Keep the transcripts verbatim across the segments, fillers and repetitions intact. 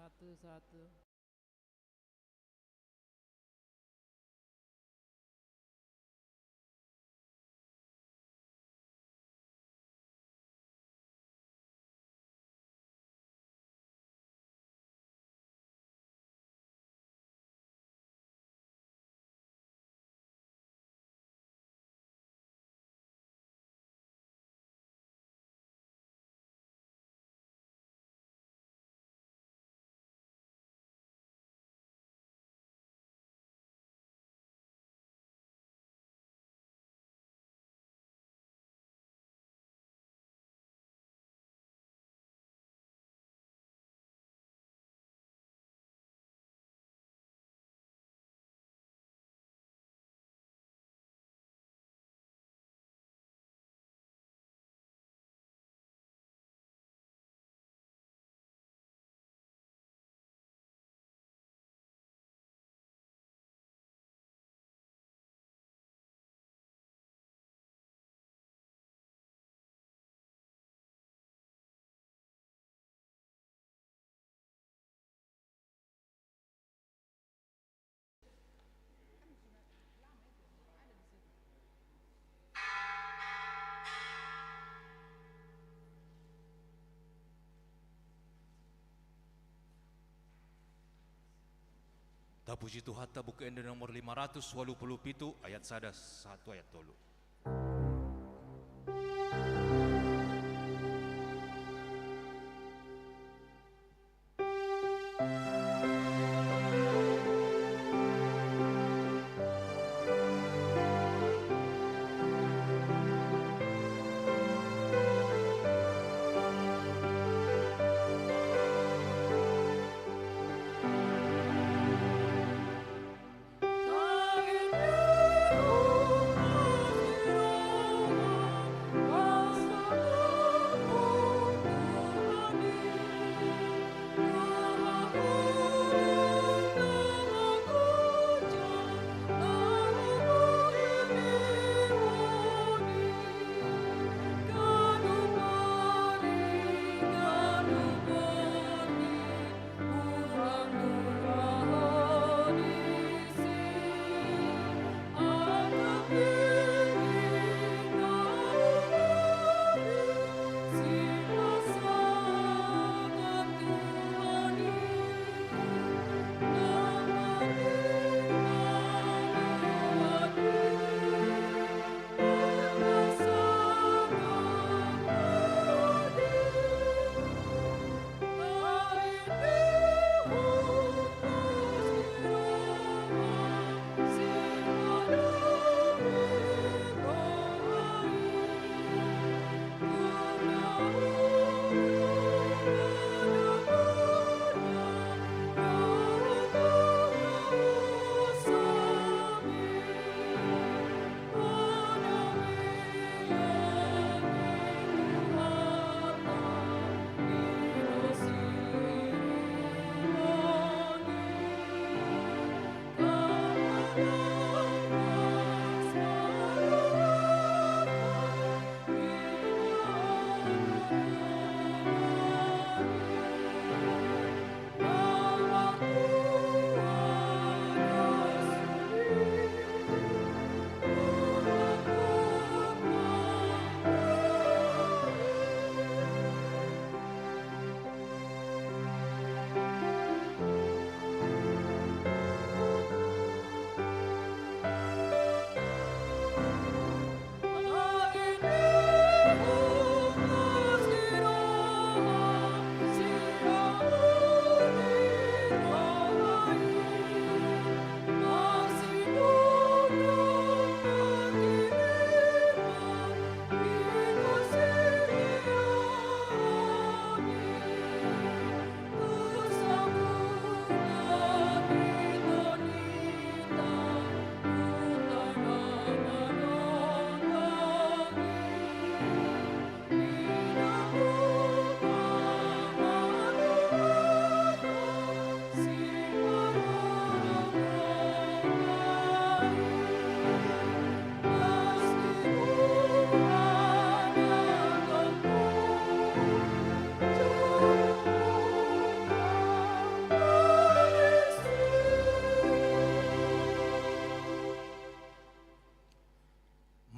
Satu, satu. Tapuji Tuhanta, Buku Ende nomor lima ratus walu pulu pitu, ayat sada sahat tu ayat tolu.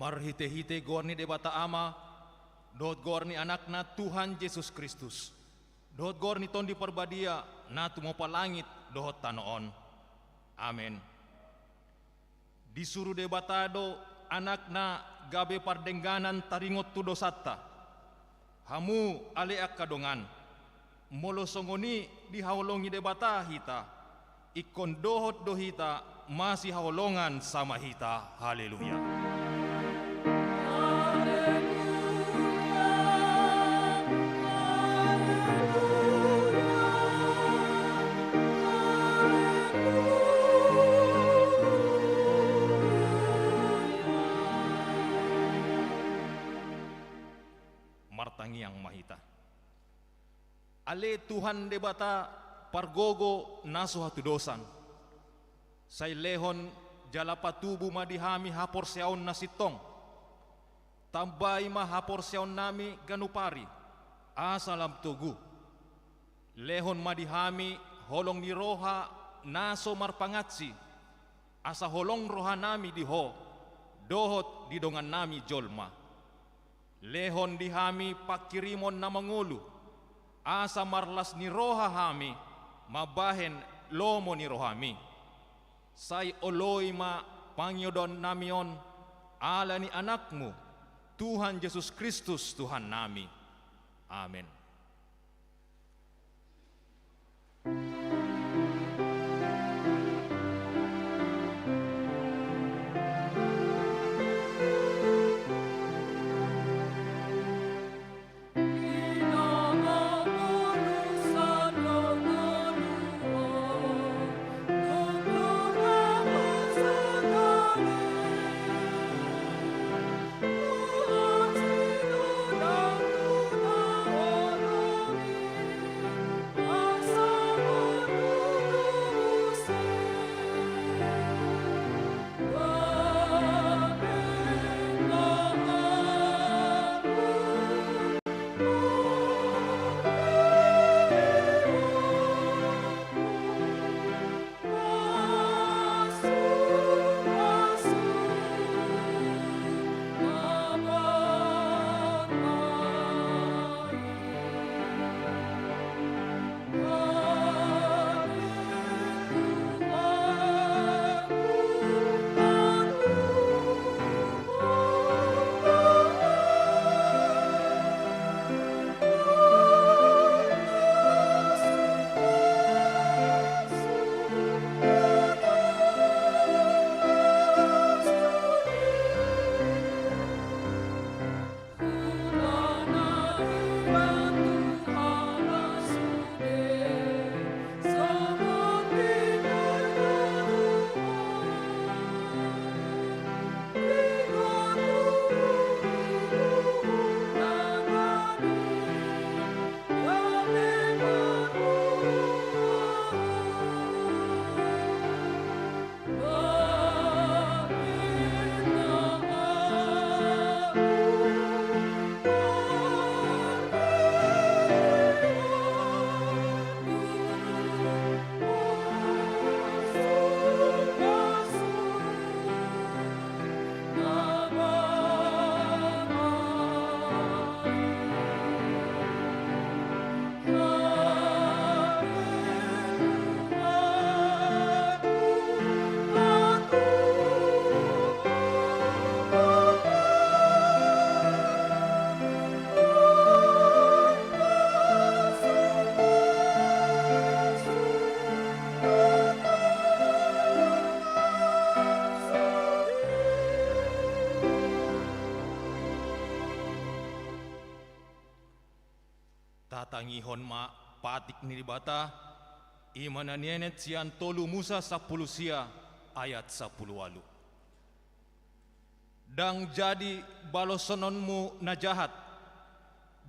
Marhite-hite goar ni Debata Ama, dohot goar ni Anakna Tuhan Jesus Kristus, dohot goar ni Tondi Parbadia, na tumompa langit dohot tano on. Amen. Disuru Debata do Anakna gabe pardengganan taringot tu dosanta. Hamu ale angka dongan, molo songon i dihaholongi Debata hita, ingkon dohot do hita masihaholongan sama hita. Haleluya. Martangiang ma hita. Ale Tuhan Debata pargogo na so hatudosan, sai lehon jala patubu ma di hami haporseaon na sintong. Tambai ma haporseaonnami ganup ari, asa lam togu. Lehon ma di hami holong ni roha na so marpangansi, asa holong rohanami di Ho dohot di dongannami jolma. Lehon di hami pangkirimon na mangolu, asa marlas ni roha hami mambahen lomo ni rohami. Sai oloi ma pangidoannami on ala ni Anakmu, Tuhan Jesus Kristus Tuhannami. Amen. Tatangihon ma patik ni Debata, i ma na nienet sian tolu Musa sampulu sia ayat sampulu ualu. Ndang jadi balosononmu na jahat,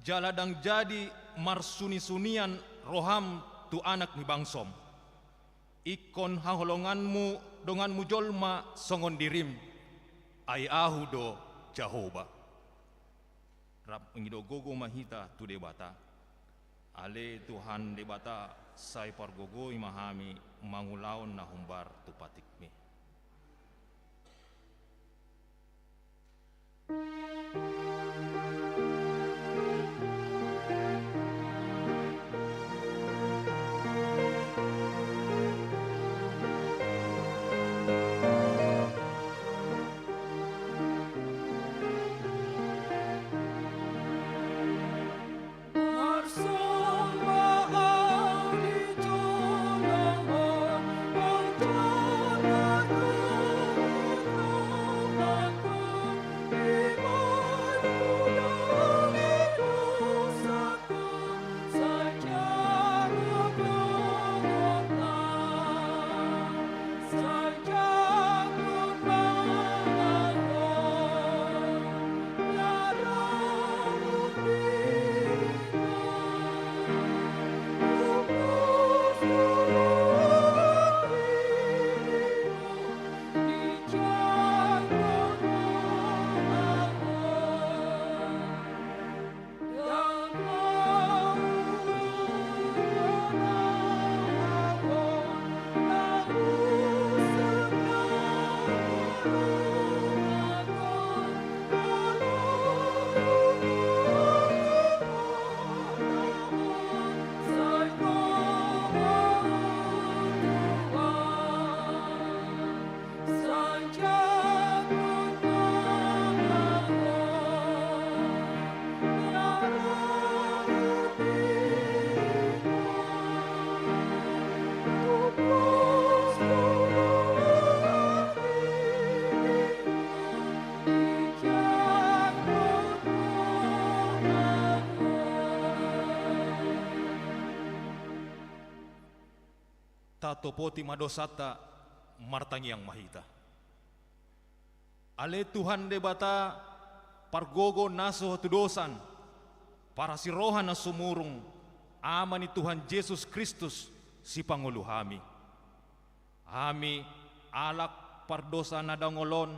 jala ndang jadi marsunisunian roham tu anak ni bangsom. Ingkon haholonganmu donganmu jolma songon dirim, ai Ahu do Jahowa. Rap mangido gogo ma hita tu Debata. Ale Tuhan Debata, sai pargogoi ma hami mangulahon na hombar tu patikmi. Tatopoti ma dosanta, martangiang ma hita. Ale Tuhan Debata, pargogo na so hatudosan, parasi roha na sumurung, Ama ni Tuhan Jesus Kristus, Sipangolu hami. Hami, halak pardosa na dangol on,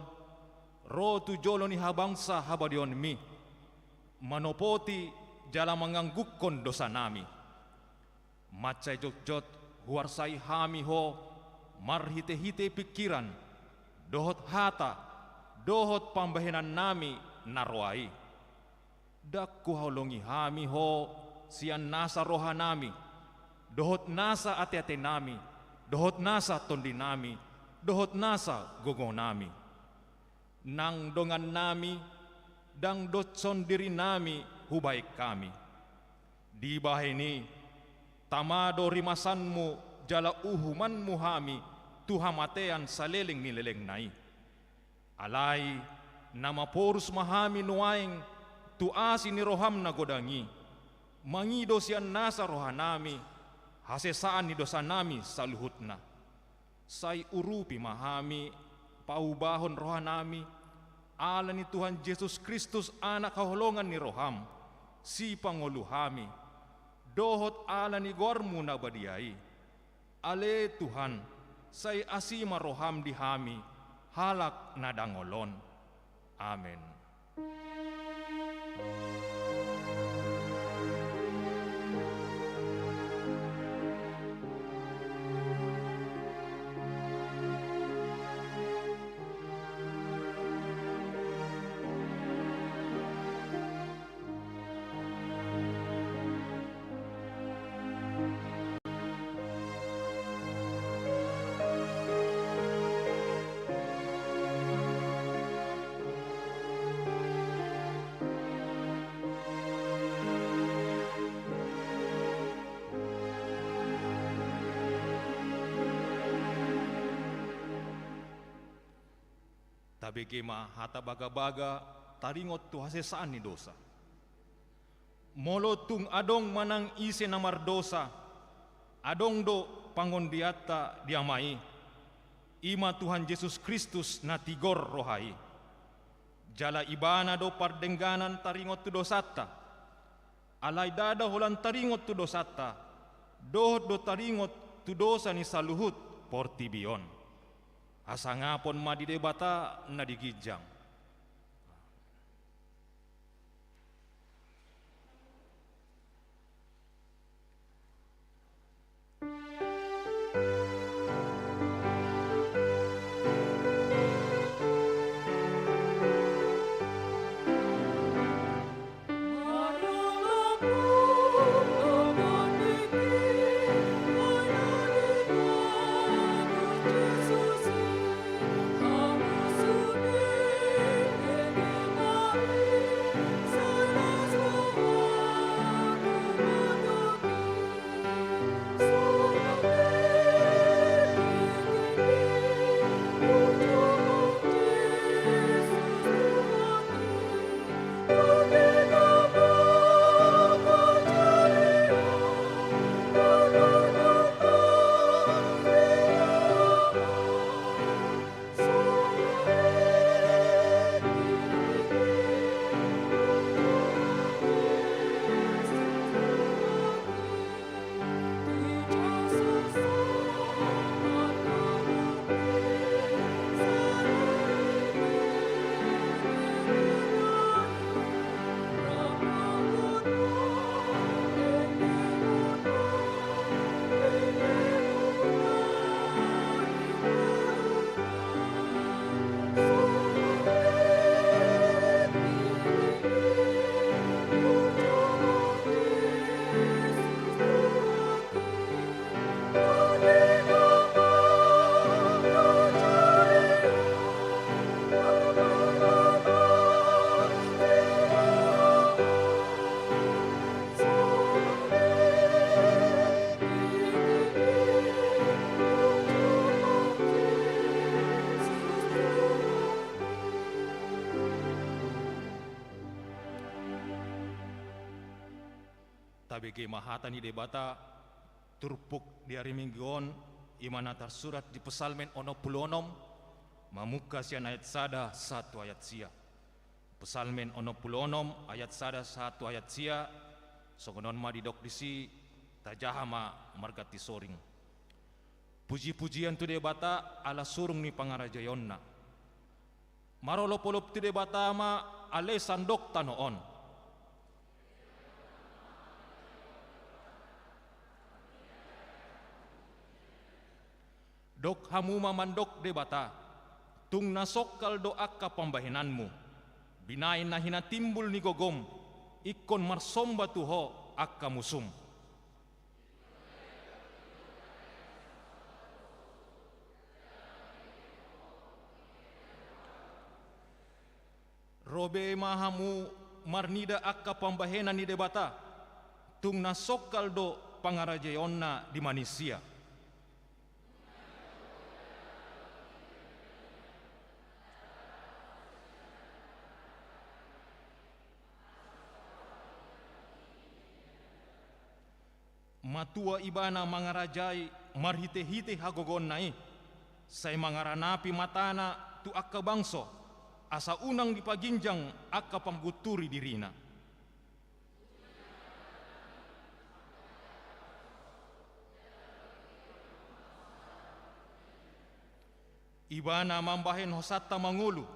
ro tu jolo ni habangsa habadiaonmi, manopoti jala manganggungkon dosanami. Mansai jotjot huarsai hami Ho marhitehite pingkiran, dohot hata, dohot pambahenannami na roa i. Ndang huhaholongi hami Ho sian nasa rohanami, dohot nasa ateatenami, dohot nasa tondinami, dohot nasa gogonami. Nang dongannami, ndang doshon dirinami hubahen hami. Dibahen i, tama do rimasanmu jala uhumanmu hami tu hamatean saleleng ni lelengna i. Alai, na maporus ma hami nuaeng tu asi ni roham na godang i, mangido sian nasa rohanami hasesaan ni dosanami saluhutna. Sai urupi ma hami, paubahon rohanami, ala ni Tuhan Jesus Kristus, Anak haholongan ni roham, Sipangolu hami, dohot ala ni goarmu na badia i. Ale Tuhan, sai asi ma roham di hami, halak na dangol on. Amen. Tabege ma hata bagabaga taringot tu hasesaan ni dosa. Molo tung adong manang ise na mardosa, adong do pangondianta di Ama i, i ma Tuhan Jesus Kristus na tigor roha i. Jala Ibana do pardengganan taringot tu dosanta. Alai ndada holan taringot tu dosanta, dohot do taringot tu dosa ni saluhut portibi on. Hasangapon ma di Debata na di ginjang. Bege ma hata ni Debata turpuk di ari Minggu on, i ma na tarsurat di Psalmen onom pulu onom, mamungka sian ayat sada sahat tu ayat sia. Psalmen onom pulu onom ayat sada sahat tu ayat sia, songon on ma didok disi, tajaha ma marganti soring. Puji-pujian tu Debata ala surung ni pangarajaionna. Marolop-olop tu Debata ma ale sandok tano on. Dok hamu ma mandok Debata, tung na songkal do angka pambahenanmu, binahen na hinatimbul ni gogom, ingkon marsomba tu ho angka musum. Ro be ma hamu marnida angka pambahenan ni Debata, tung na songkal do pangarajaionna di manisia. Matua Ibana mangarajai marhite-hite hagogoonna i, sai mangaranapi matana tu angka bangso, asa unang dipaginjang angka panggunturi dirina. Ibana mambahen hosanta mangolu,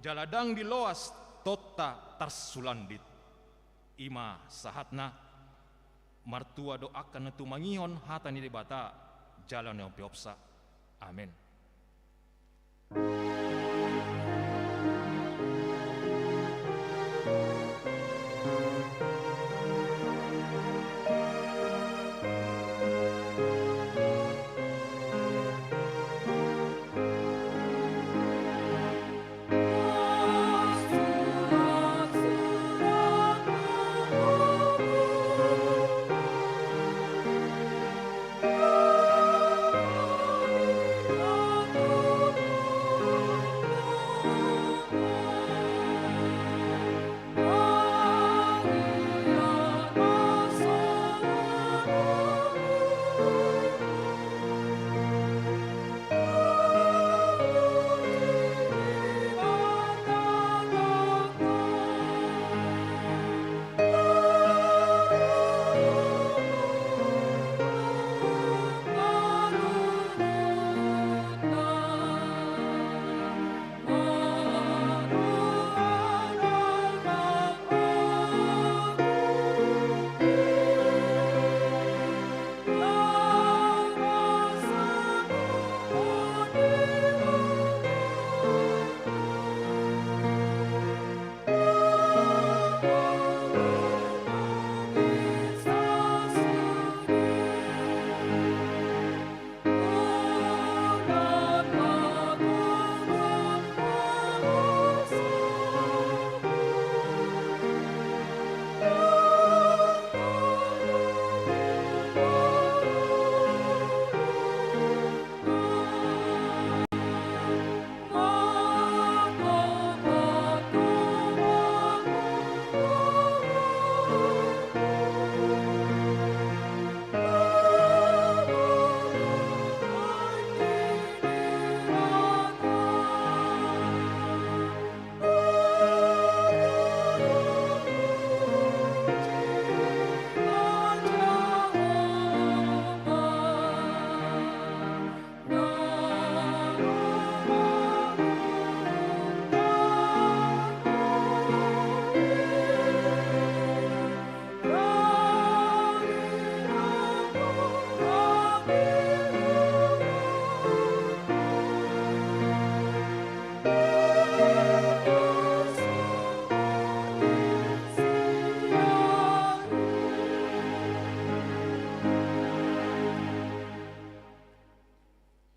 jala ndang diloas tonta tarsulandit. I ma sahatna. Martua do angka na tumangihon hata ni Debata jala na umpeopsa. Amen.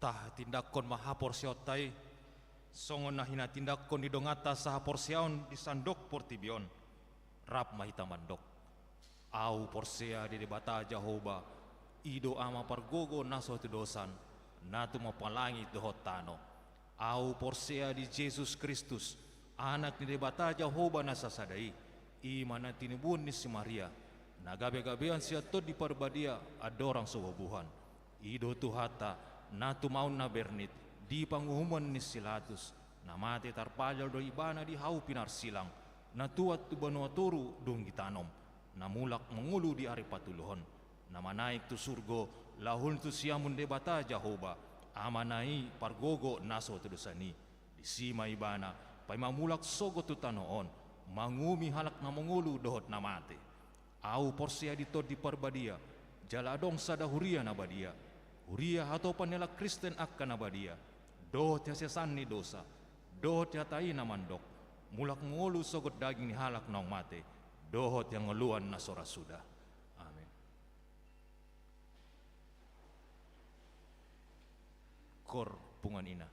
Tahatindangkon ma haporseaonta i, songon na hinatindangkon ni donganta sahaporseaon di sandok portibi on. Rap ma hita mandok. Ahu porsea di Debata Jahowa, i do Ama pargogo na so hatudosan, na tumompa langit dohot tano. Ahu porsea di Jesus Kristus, Anak ni Debata Jahowa na sasada i, i ma na tinibuan ni si Maria, Na gabe-gabean sian Tondi Parbadia andorang so bubuhan. I do Tuhanta, na tumaon na bernit, di panguhuman ni si Latus, na mate tarpajal do ibana di hau pinarsilang, na tuat tu banua toru dung ditanom, na mulak mangolu di ari patuluhon, na manaek tu surgo, laho tu siamun Debata Jahowa, Amana i pargogo na so tudosan i. Disi ma ibana, paima mulak sogot tu tano on, manguhumi halak na mangolu dohot na mate. Ahu porsea di Tondi Parbadia, jala adong sada huria na badia, huria hatopan ni halak Kristen angka na badia, dohot hasesaan ni dosa, dohot hata i na mandok, mulak mangolu sogot daging ni halak naung mate, dohot hangoluan na so ra suda. Amen. Kor punguan ina.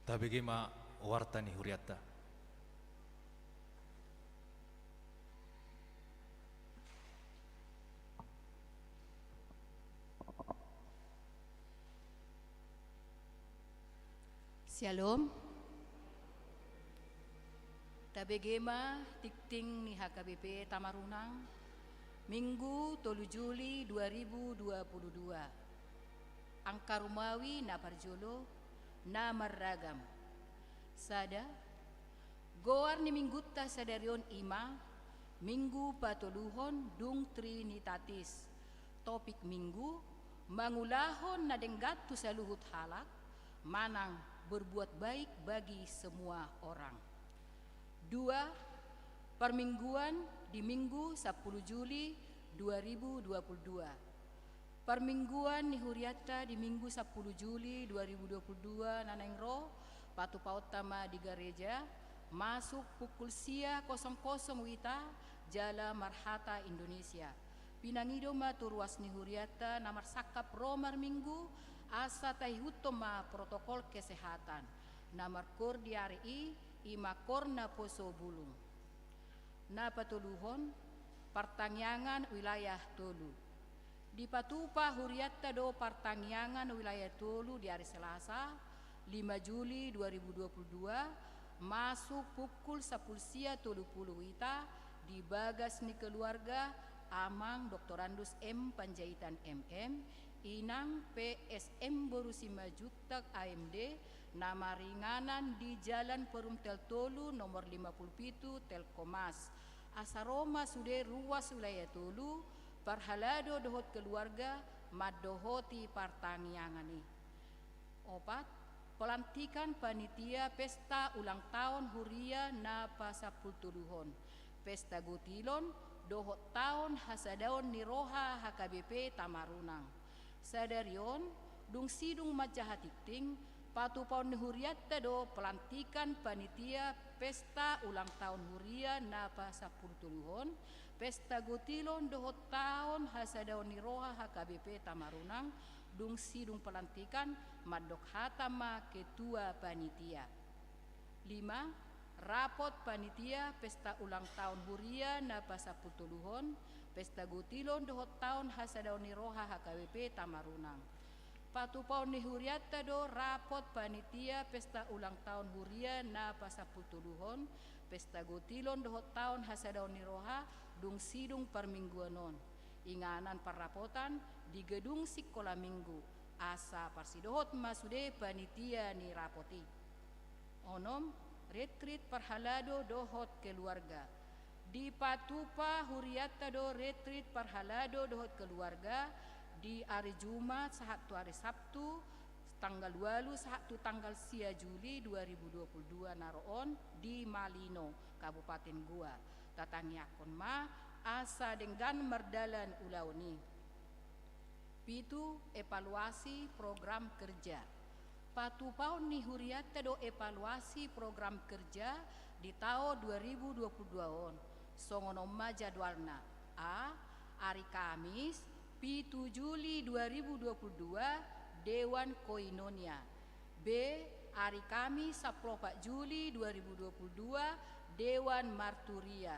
Tabege ma warta ni hurianta. Syalom. Tabege ma tingting ni H K B P Tamarunang, Minggu tolu Juli dua ribu dua puluh dua. Angka rumawi na parjolo, na marragam. Sada, goar ni minggunta sadari on i ma Minggu patoluhon dung Trinitatis. Topik Minggu, mangulahon na denggan tu saluhut halak, manang berbuat baik bagi semua orang. Dua, parmingguan di Minggu sampulu Juli dua ribu dua puluh dua. Parmingguan ni hurianta di Minggu sampulu Juli dua ribu dua puluh dua na naeng ro, patupaonta ma di gareja, masuk pukul sia kosong kosong wita, jala marhata Indonesia. Pinangido ma tu ruas ni hurianta na marsangkap ro marminggu, asa taihuthon ma protokol kesehatan. Na markoor di ari i, i ma koor naposo bulung. Na patoluhon, partangiangan wilayah tolu. Dipatupa hurianta do partangiangan wilayah tolu di ari Selasa, lima Juli dua ribu dua puluh dua, masuk pukul sampulu sia tolu pulu wita, di bagas ni keluarga Amang Doktorandus M Panjaitan M M, Inang P S M Boru Simanjuntak A M D, na maringanan di Jalan Perum Tel Tolu nomor lima pulu pitu Telkomsel. Asa ro ma sude ruas wilayah tolu, parhalado dohot keluarga, mandohoti partangiangan i. Opat, pelantikan panitia pesta ulang taon huria na pasampulutoluhon, pesta gotilon, dohot taon hasadaon ni roha H K B P Tamarunang. Sadari on, dung sidung manjaha tingting, patupaon ni hurianta do pelantikan panitia pesta ulang taon huria na pasampulutoluhon, pesta gotilon dohot taon hasadaon ni roha H K B P Tamarunang, dung sidung pelantikan, mandok hata ma ketua panitia. Lima, rapot panitia pesta ulang taon huria na pasampulutoluhon, pesta gotilon dohot taon hasadaon ni roha H K B P Tamarunang. Patupaon ni hurianta do rapot panitia pesta ulang taon huria na pasampulutoluhon, pesta gotilon dohot taon hasadaon ni roha, dung sidung parmingguan on. Inganan parrapotan di gedung Sikola Minggu, asa parsidohot ma sude panitia ni rapot i. Onom, retrit parhalado dohot keluarga. Dipatupa hurianta do retrit parhalado dohot keluarga di ari Jumat sahat tu ari Sabtu, tanggal ualu sahat tu tanggal sia Juli dua ribu dua puluh dua na ro on di Malino, Kabupaten Goa. Tatangiangkon ma asa denggan mardalan ulaon i. Pitu, evaluasi program kerja. Patupaon ni hurianta do evaluasi program kerja di taon dua ribu dua puluh dua on. Songon on ma jadwalna. A, ari Kamis, pitu Juli dua ribu dua puluh dua, Dewan Koinonia. B, ari Kamis, sampulu opat Juli dua ribu dua puluh dua, Dewan Marturia.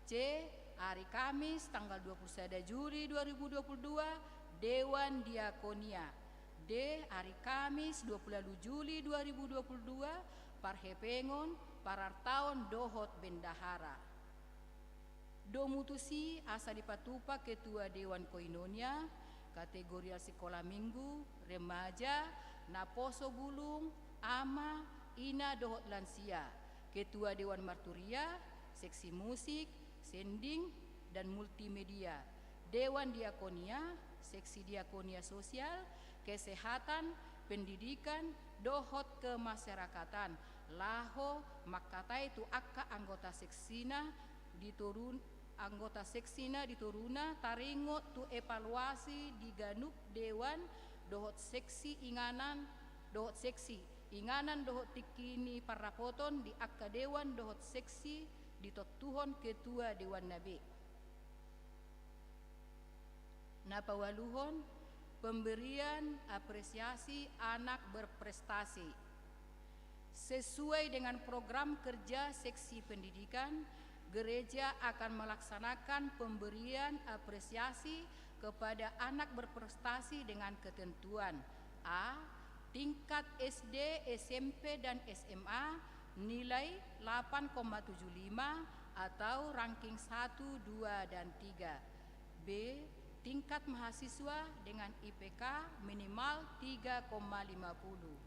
C, ari Kamis, tanggal dua puluh sada Juli dua ribu dua puluh dua, Dewan Diakonia. D, ari Kamis, dua puluh ualu Juli dua ribu dua puluh dua, parhepengon, parartaon dohot bendahara. Domu tusi asa dipatupa ketua Dewan Koinonia, kategorial sikola minggu, remaja, naposo bulung, ama, ina dohot lansia, ketua Dewan Marturia, seksi musik, sending, dan multimedia, Dewan Diakonia, seksi diakonia sosial, kesehatan, pendidikan, dohot kemasyarakatan, laho mangkatai tu angka anggota seksina di torun-, anggota seksina di toruna taringot tu evaluasi di ganup dewan dohot seksi inganan, dohot seksi inganan dohot tingki ni parrapoton di angka dewan dohot seksi ditontuhon ketua dewanna be. Na paualuhon, pemberian apresiasi anak berprestasi. Sesuai dengan program kerja Seksi Pendidikan, gereja akan melaksanakan pemberian apresiasi kepada anak berprestasi dengan ketentuan: A, tingkat S D, S M P, dan S M A, nilai delapan koma tujuh lima atau ranking satu, dua, dan tiga. B, tingkat mahasiswa dengan I P K minimal tiga koma lima puluh.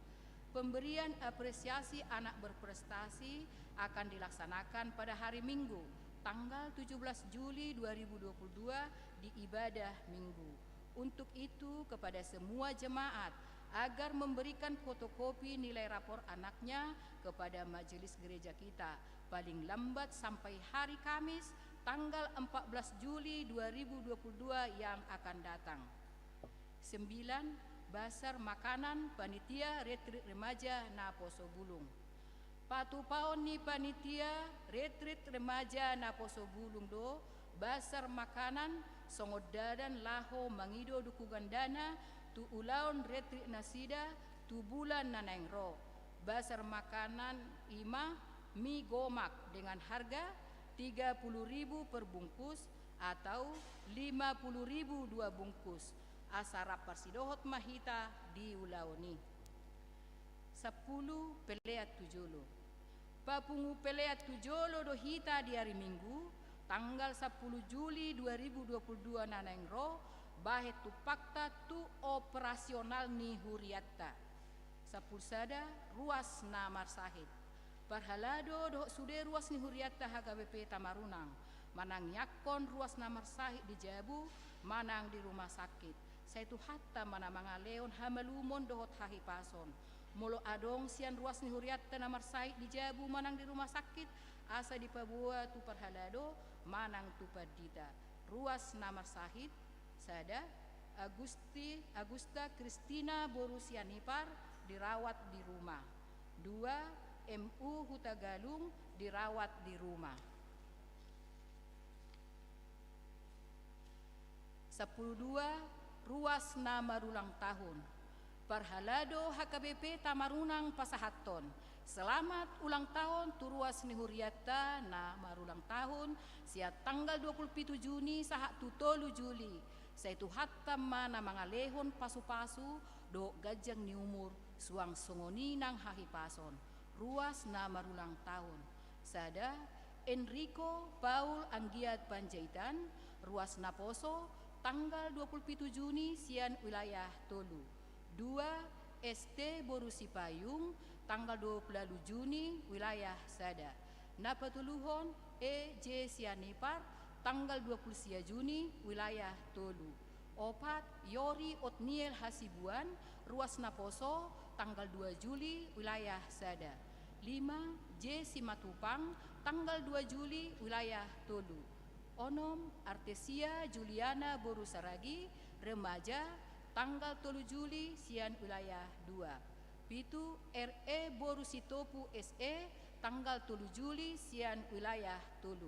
Pemberian apresiasi anak berprestasi akan dilaksanakan pada hari Minggu, tanggal tujuh belas Juli dua ribu dua puluh dua, di ibadah Minggu. Untuk itu, kepada semua jemaat, agar memberikan fotokopi nilai rapor anaknya kepada majelis gereja kita, paling lambat sampai hari Kamis, tanggal empat belas Juli dua ribu dua puluh dua yang akan datang. Sembilan, basar makanan panitia retreat remaja Naposo Bulung. Patupaon ni panitia retreat remaja Naposo Bulung do basar makanan songon dalan laho mangido dukungan dana tu ulaon retreat nasida tu bulan na naeng ro. Basar makanan i ma mi gomak dengan harga tiga puluh ribu per bungkus atau lima puluh ribu dua bungkus, asa rap parsidohot ma hita di ulaon i. Sampulu, pelean tu jolo. Papungu pelean tu jolo do hita di ari Minggu, tanggal sampulu Juli dua ribu dua puluh dua na naeng ro, bahen tumpakta tu operasional ni hurianta. Sampulu sada, ruas na marsahit. Parhalado dohot sude ruas ni hurianta H K B P Tamarunang, manangiangkon ruas na marsahit di jabu manang di rumah sakit, sai Tuhanta ma na mangalehon hamalumon dohot hahipason. Molo adong sian ruas ni hurianta na marsahit di jabu manang di rumah sakit, asa dipaboa tu parhalado manang tu pandita. Ruas na marsahit: sada, Agusti, Agusta Kristina boru Sianipar, dirawat di rumah. Dua, M U Hutagalung, dirawat di rumah. Sampulu dua, ruas na marulang tahun. Parhalado H K B P Tamarunang pasahathon selamat ulang tahun tu ruas ni hurianta na marulang tahun sian tanggal dua puluh pitu Juni sahat tu tolu Juli. Sai Tuhanta ma na mangalehon pasupasu dohot ganjang ni umur, suang songon i nang hahipason. Ruas na marulang tahun: sada, Enrico Paul Anggiat Panjaitan, ruas naposo, tanggal dua puluh pitu Juni sian wilayah tolu. Dua, S T boru Sipayung, tanggal dua puluh ualu Juni, wilayah sada. Na patoluhon, E J Sianipar, tanggal dua puluh sia Juni, wilayah tolu. Opat, Yori Otniel Hasibuan, ruas naposo, tanggal dua Juli, wilayah sada. Lima, J Simatupang, tanggal dua Juli, wilayah tolu. Onom, Artesia Juliana boru Saragi, remaja, tanggal tolu Juli, sian wilayah dua. Pitu, R E boru Sitopu S E, tanggal tolu Juli, sian wilayah tolu.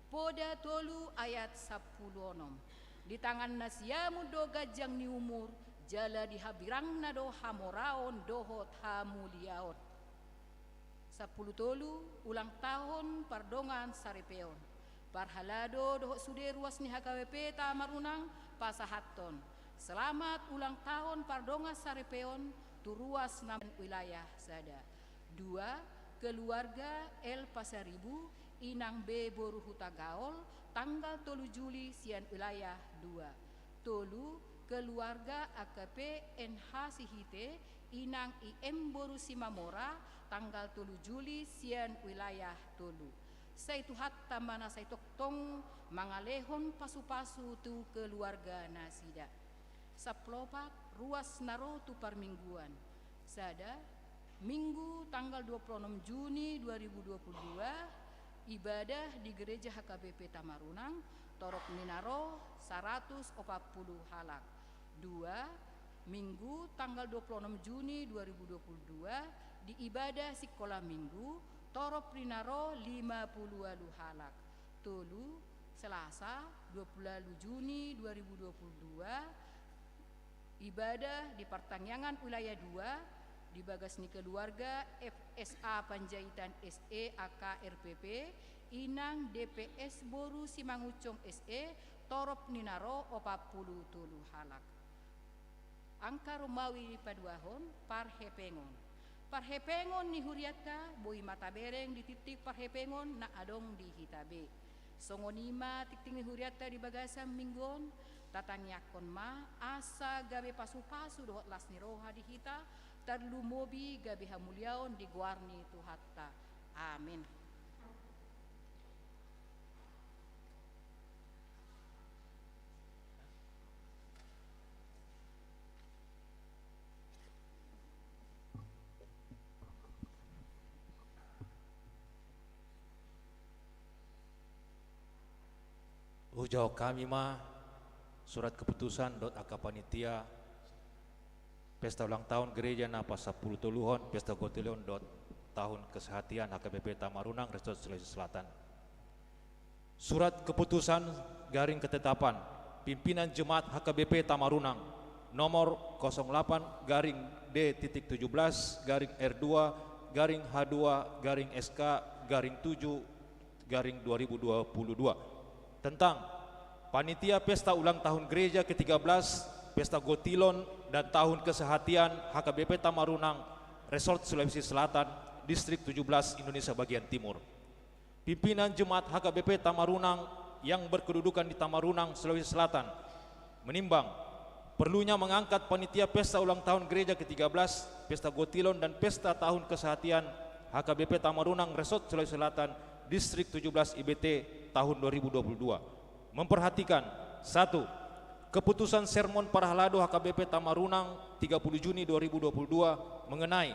Poda tolu ayat sampulu onom. Di tangan na siamun do ganjang ni umur, jala di hambirangna do hamoraon dohot hamuliaon. Sampulu tolu, ulang tahun pardongan saripeon. Parhalado dohot sude ruas ni H K B P Tamarunang pasahathon selamat ulang tahun pardongan saripeon tu ruas na wilayah sada. Dua, keluarga L Pasaribu, Inang B boru Hutagaol, tanggal tolu Juli sian wilayah dua. Tolu, keluarga A K P N H Sihite, Inang I M boru Simamora, tanggal tolu Juli sian wilayah tolu. Sai Tuhanta ma na sai tongtong mangalehon pasupasu tu keluarga nasida. Sampulu opat, ruas na ro tu parmingguan. Sada, Minggu tanggal dua puluh onom Juni dua ribu dua puluh dua, ibadah di Gereja H K B P Tamarunang, torop ni na ro saratus opat puluh halak. Dua, Minggu tanggal dua puluh onom Juni dua ribu dua puluh dua, di ibadah sikola Minggu, torop ni na ro lima puluh ualu halak. Tolu, Selasa dua puluh ualu Juni dua ribu dua puluh dua, ibadah di partangiangan wilayah dua, Di bagas ni keluarga F S A Panjaitan S E A K R P P, Inang D P S boru Simangunsong S E, torop ni na ro opat pulu tolu halak. Angka rumawi paduahon, parhepengon. Parhepengon ni hurianta boi ma tabereng di titik parhepengon na adong di hita be. Songon i ma tingting ni hurianta di bagasan minggu on, tatangiangkon ma asa gabe pasupasu dohot las ni roha di hita, tarlumobi gabe hamuliaon di goar ni Tuhanta. Amin. Hujahahon hami ma surat keputusan dohot angka panitia pesta ulang tahun gereja na pasampulu toluhon, pesta gotilon dohot tahun kesehatian H K B P Tamarunang, Resort Sulawesi Selatan. Surat keputusan garing ketetapan pimpinan jemaat H K B P Tamarunang, nomor kosong delapan garing D titik tujuh belas garing R dua garing H dua garing S K garing tujuh garing dua ribu dua puluh dua, tentang panitia pesta ulang tahun gereja ketiga belas, pesta gotilon dan tahun kesehatian H K B P Tamarunang, Resort Sulawesi Selatan, Distrik tujuh belas, Indonesia bagian timur. Pimpinan Jemaat H K B P Tamarunang yang berkedudukan di Tamarunang, Sulawesi Selatan, menimbang perlunya mengangkat panitia pesta ulang tahun gereja ketiga belas, pesta gotilon, dan pesta tahun kesehatian H K B P Tamarunang, Resort Sulawesi Selatan, Distrik tujuh belas I B T tahun dua ribu dua puluh dua. Memperhatikan, satu, keputusan sermon parhalado H K B P Tamarunang tiga puluh Juni dua ribu dua puluh dua mengenai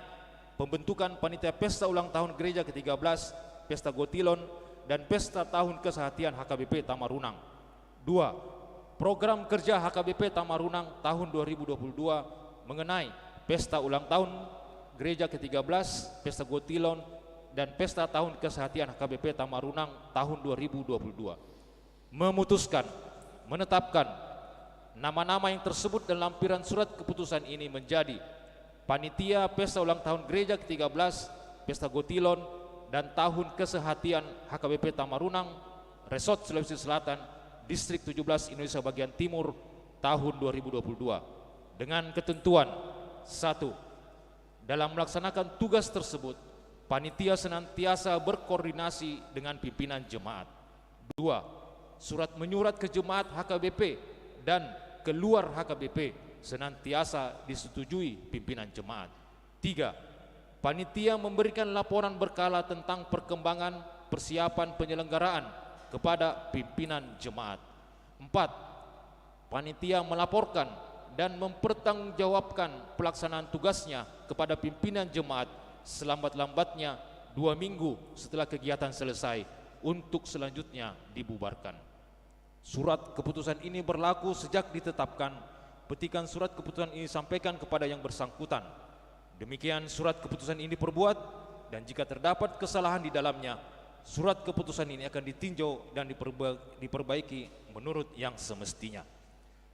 pembentukan panitia pesta ulang tahun gereja ketiga belas, pesta gotilon, dan pesta tahun kesehatian H K B P Tamarunang. Dua, program kerja H K B P Tamarunang tahun dua ribu dua puluh dua mengenai pesta ulang tahun gereja ketiga belas, pesta gotilon, dan pesta tahun kesehatian H K B P Tamarunang tahun dua ribu dua puluh dua. Memutuskan, menetapkan nama-nama yang tersebut dalam lampiran surat keputusan ini menjadi panitia pesta ulang tahun gereja ketiga belas, pesta gotilon, dan tahun kesehatian H K B P Tamarunang, Resort Sulawesi Selatan, Distrik tujuh belas Indonesia bagian timur tahun dua ribu dua puluh dua, dengan ketentuan: satu, dalam melaksanakan tugas tersebut, panitia senantiasa berkoordinasi dengan pimpinan jemaat. Dua, surat menyurat ke jemaat H K B P dan keluar H K B P senantiasa disetujui pimpinan jemaat. Tiga, panitia memberikan laporan berkala tentang perkembangan persiapan penyelenggaraan kepada pimpinan jemaat. Empat, panitia melaporkan dan mempertanggungjawabkan pelaksanaan tugasnya kepada pimpinan jemaat selambat-lambatnya dua minggu setelah kegiatan selesai untuk selanjutnya dibubarkan. Surat keputusan ini berlaku sejak ditetapkan, petikan surat keputusan ini disampaikan kepada yang bersangkutan. Demikian surat keputusan ini diperbuat, dan jika terdapat kesalahan di dalamnya, surat keputusan ini akan ditinjau dan diperba-, diperbaiki menurut yang semestinya.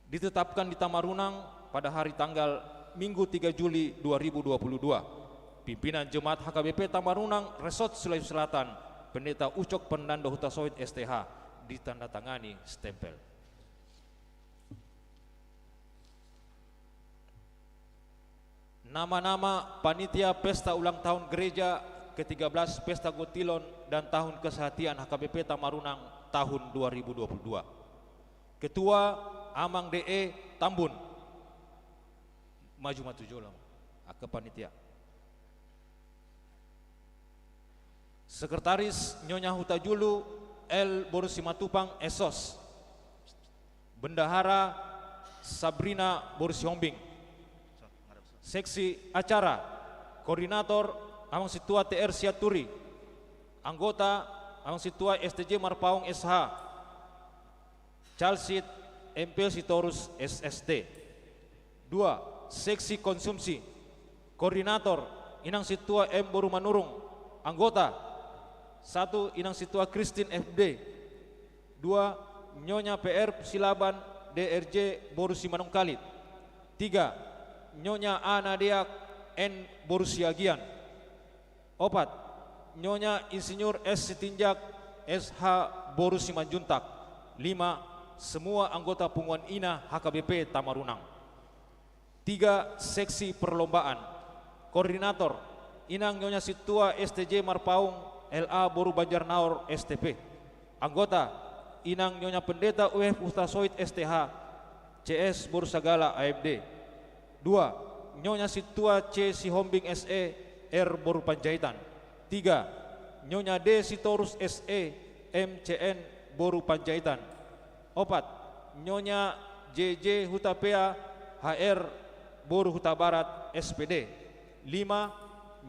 Ditetapkan di Tamarunang pada hari tanggal Minggu tiga Juli dua ribu dua puluh dua. Pimpinan Jemaat H K B P Tamarunang, Resort Sulawesi Selatan, Pendeta Ucok Fernando Hutasoit, S T H, ditandatangani stempel. Nama-nama panitia pesta ulang tahun gereja ketiga belas, pesta gotilon, dan tahun kesehatian H K B P Tamarunang tahun dua ribu dua puluh dua. Ketua, Amang D E Tambun. Maju ma tu jolo, angka panitia. Sekretaris, Nyonya Hutajulu L boru Simatupang, S Sos. Bendahara, Sabrina boru Sihombing. Seksi acara, koordinator, Amang Sintua T R Sianturi. Anggota, Amang Sintua S T J Marpaung, S H. Calcit, M P Sitorus, S S T. Dua, seksi konsumsi. Koordinator, Inang Sintua M boru Manurung. Anggota, satu, Inang Sintua Kristin, F D. Dua, Nyonya P R Silaban, D R J boru Simanungkalit. Tiga, Nyonya A Nadeak, N boru Siagian. Opat, Nyonya Insinyur S Sitinjak, S H boru Simanjuntak. Lima, semua anggota punguan ina H K B P Tamarunang. Tiga, seksi perlombaan. Koordinator, Inang Nyonya Sintua S T J Marpaung, L A boru Banjarnaor, S T P. Anggota, Inang Nyonya Pendeta U F Hutasoit S T H, C S boru Sagala, A M D. Dua, Nyonya Sintua C Sihombing S E, R boru Panjaitan. Tiga, Nyonya D Sitorus S E, M C N boru Panjaitan. Opat, Nyonya J J Hutapea, H R boru Hutabarat, S P D. Lima,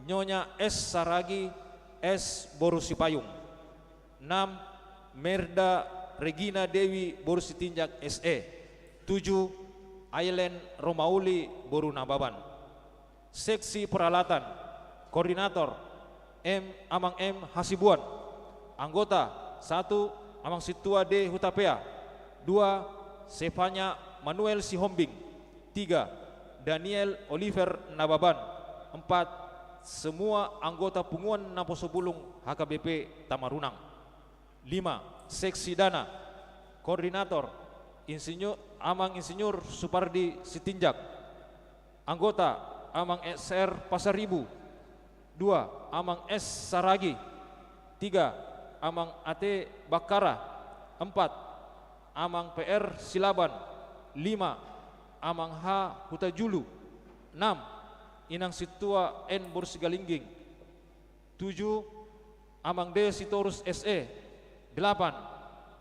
Nyonya S Saragi, S boru Sipayung. Enam, Merda Regina Dewi boru Sitinjak S E. Tujuh, Ailen Romauli boru Nababan. Seksi peralatan. Koordinator, M, Amang M Hasibuan. Anggota, satu, Amang Sintua D Hutapea. Dua, Sefanya Manuel Sihombing. Tiga, Daniel Oliver Nababan. Empat, semua anggota punguan naposobulung H K B P Tamarunang. Lima, seksi dana. Koordinator, Insinyur, Amang Insinyur Supardi Sitinjak. Anggota, Amang S R Pasaribu. Dua, Amang S Saragi. Tiga, Amang A T Bakkara. Empat, Amang P R Silaban. Lima, Amang H Hutajulu. Enam, Inang Sintua N boru Sigalingging. Tujuh, Amang D Sitorus S E. Delapan,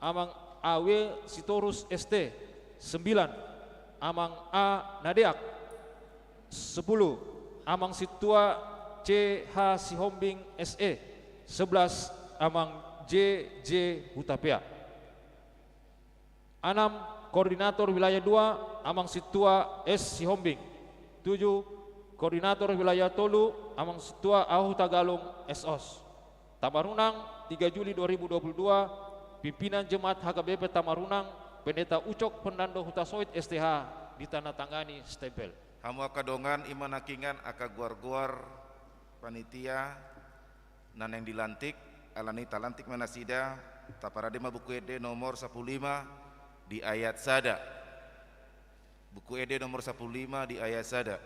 Amang A W Sitorus S T. Sembilan, Amang A Nadeak. Sepuluh, Amang Sintua C H Sihombing S E. Sebelas, Amang J J Hutapea. Enam, koordinator wilayah dua, Amang Sintua S Sihombing. Tujuh, koordinator wilayah tolu, Amang Sintua A Hutagalung S O S. Tamarunang, tiga Juli dua ribu dua puluh dua, pimpinan jemaat H K B P Tamarunang, Pendeta Ucok Fernando Hutasoit S T H, ditandatangani stempel. Hamu angka dongan, i ma nangkiningan angka goar-goar panitia na naeng dilantik, alani talantik ma nasida. Taparade ma Buku Ende nomor sampulu lima di ayat sada. Buku Ende nomor sampulu lima di ayat sada.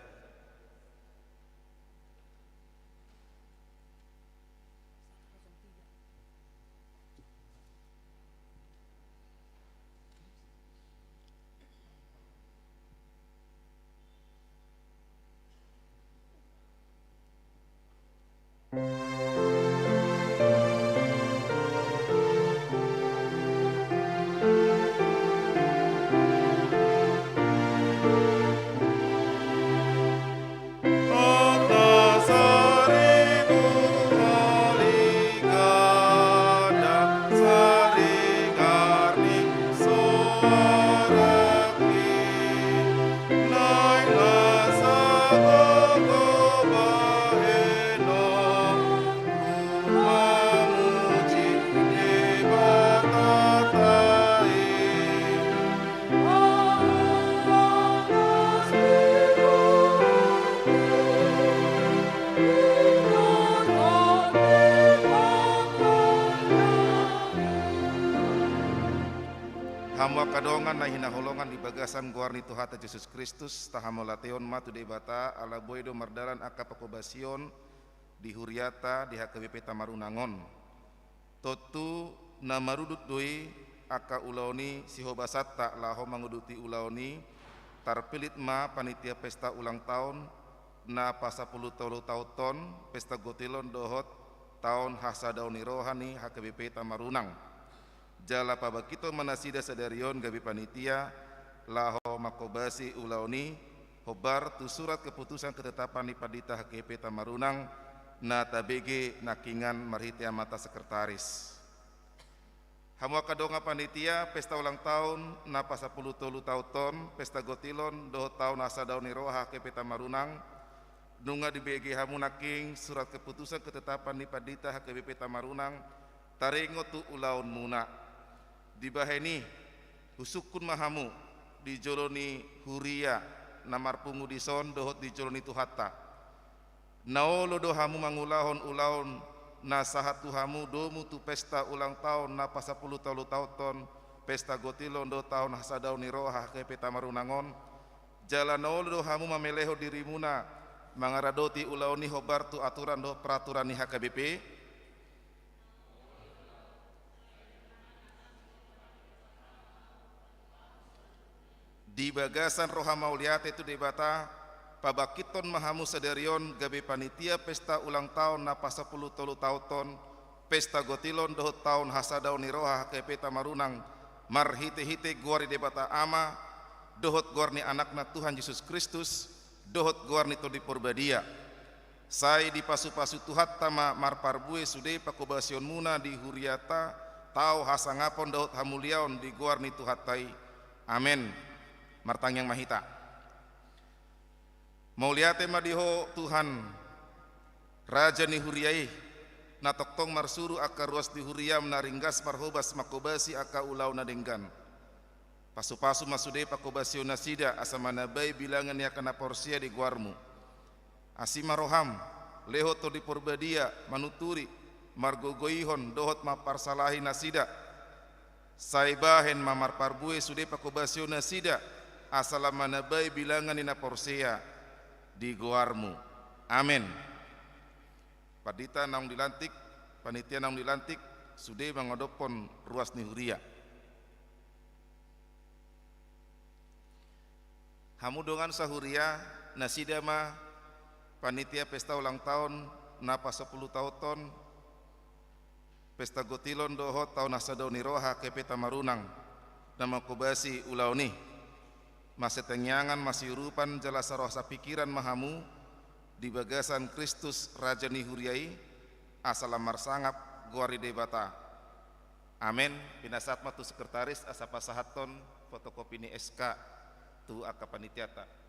Hamu angka dongan na hinaholongan di bagasan goar ni Tuhanta Jesus Kristus, tahamauliatehon ma tu Debata, ala boi do mardalan angka panghobasion di huriata di H K B P Tamarunang on. Tontu na marudut do i angka ulaon i sihobasanta laho manguduti ulaon i. Tarpillit ma panitia pesta ulang taon na pasampulu tolu taon on, pesta gotilon dohot taon hasadaon ni roha ni H K B P Tamarunang. Jala pabangkithon ma nasida sadari on gabe panitia laho manghobasi ulaon i, hombar tu surat keputusan ketetapan ni Pandita H K B P Tamarunang na tabege nangkiningan marhite amanta sekretaris. Hamu angka dongan panitia pesta ulang taon na pasampulu tolu taon on, pesta gotilon dohot taon hasadaon ni roha H K B P Tamarunang, nunga dibege hamu nangkin surat keputusan ketetapan ni Pandita H K B P Tamarunang, taringot tu ulaonmuna. Dibahen i, husungkun ma hamu di jolo ni huria na marpungu dison dohot di jolo ni Tuhanta. Na olo do hamu mangulahon ulaon na sahat tu hamu domu tu pesta ulang taon na pasampulu tolu taonhon, pesta gotilon dohot taon hasadaon ni roha H K B P Tamarunang on, jala na olo do hamu mamelehon dirimuna mangaradoti ulaon i hombar tu aturan dohot peraturan ni H K B P? Di bagasan roha mauliate tu Debata, pabangkithon ma hamu sadari on gabe panitia pesta ulang taon na pasampulu tolu taonhon, pesta gotilon dohot taon hasadaon ni roha H K B P Tamarunang, marhitehite goar ni Debata Ama, dohot goar ni Anakna Tuhan Jesus Kristus, dohot goar ni Tondi Porbadia. Sai dipasupasu Tuhanta ma marparbue sude pangkobasionmuna di huriata, tau hasangapon dohot hamuliaon di goar ni Tuhanta i. Amen. Martangiang ma hita. Mauliate ma di Ho Tuhan, Raja ni huria i, na tongtong marsuru angka ruas ni huriam na ringgas marhobas manghobasi angka ulaon na denggan. Pasupasu ma sude pangkobasion nasida asa manabai bilangan ni angka na porsea di goarmu. Asi ma roham, lehon Tondi Porbadia manuturi, margogoihon dohot mamparsalahi nasida. Sai bahen ma marparbue sude pangkobasion nasida, asa lam manabai bilangan ni na porsea di goarmu. Amen. Pandita naung dilantik, panitia naung dilantik, sude mangadophon ruas ni huria. Hamu dongan sahuria, nasida ma panitia pesta ulang taon na pasampulu taonhon, pesta gotilon dohot taon hasadaon ni roha H K B P Tamarunang, na manghobasi ulaon i. Masitangiangan, masiurupan jala saroha sapikiran ma hamu di bagasan Kristus Raja ni huria i, asa lam marsangap goar ni Debata. Amen. Pinasahat ma tu sekretaris asa pasahathon fotokopi ni S K tu angka panitiata.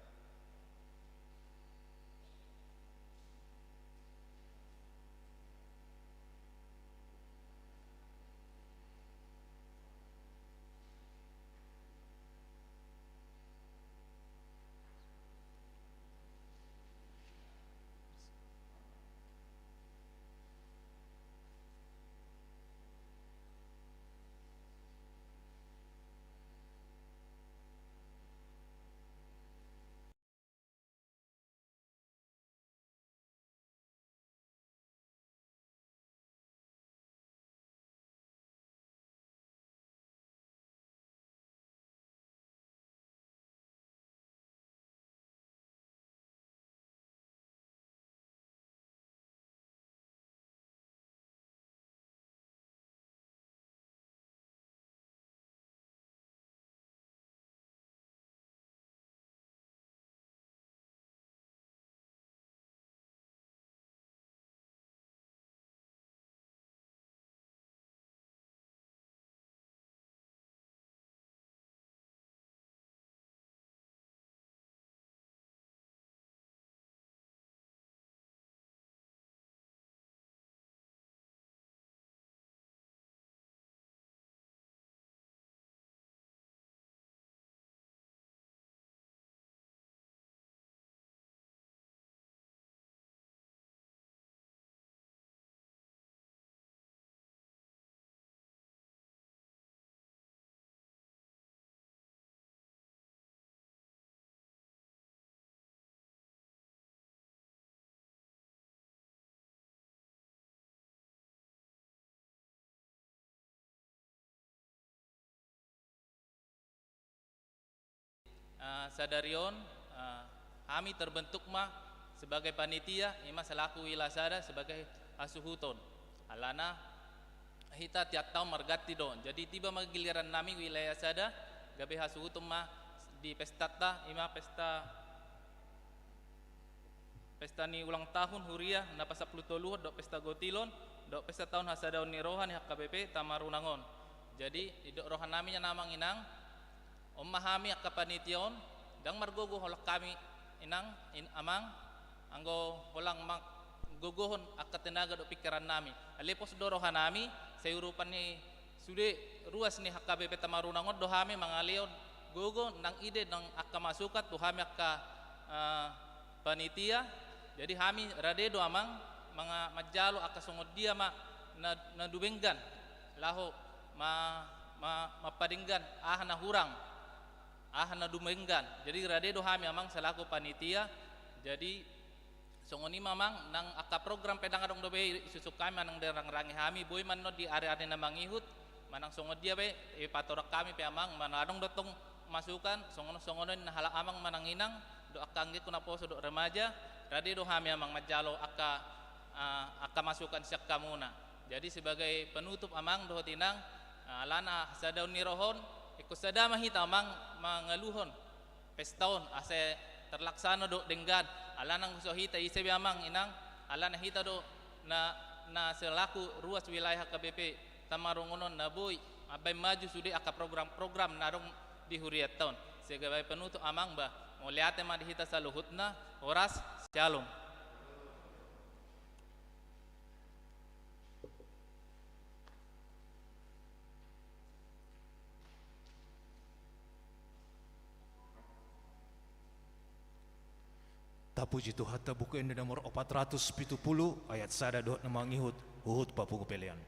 Ah, sadari on, ah, hami terbentuk ma sebagai panitia, ima selaku wilayah sada sebagai hasuhuton. Alana hita tiap taon marganti do. Jadi tiba ma giliran nami wilayah sada, gabe hasuhuton ma di pestanta, ima pesta pesta ni ulang tahun huria na pasampulu toluhon, dohot pesta gotilon, dohot pesta taon hasadaon ni roha ni H K B P Tamarunang on. Jadi, didok rohanami na amang inang, on ma hami angka panitia on, ndang margogo holan hami inang, in-, amang, anggo holan manggogohon angka tenaga dohot pingkirannami. Alai pos do rohanami, sai urupan ni sude ruas ni H K B P Tamarunang on do hami mangalehon gogo nang ide nang angka masukan tu hami angka, eh, panitia, Jadi hami rade do amang manga-, manjalo angka songon dia ma na, na dumenggan laho ma-, ma-, mampadenggan aha na hurang, aha na dumenggan. Jadi rade do hami amang selaku panitia. Jadi songon i ma amang, nang angka program pe ndang adong dope isusuk hami manang dirangrangi hami, boi ma annon di ari-ari na mangihut, manang songon dia pe, ipatorang hami pe amang, manang adong do tong masukan, songon, songon on halak amang manang inang, dohot angka anggingku naposo dohot remaja, rade do hami amang manjalo angka, ah, angka masukan sian hamuna. Jadi sebagai penutup amang dohot inang, ah, alana sadaon ni roha on, ingkon sada ma hita amang mangaluhon pesta on, asa terlaksana do denggan. Alana nunga so hita ise be amang inang, alana hita do na, na selaku ruas wilayah H K B P Tamarongon on na boi mambahen maju sude angka program-program na adong di hurianta on. Sebagai penutup amang bah, mauliate ma di hita saluhutna, horas, syalom. Tapuji Tuhanta, Buku Ende nomor opat ratus pitu pulu, ayat sada dohot na mangihut, huhut papungu pelean.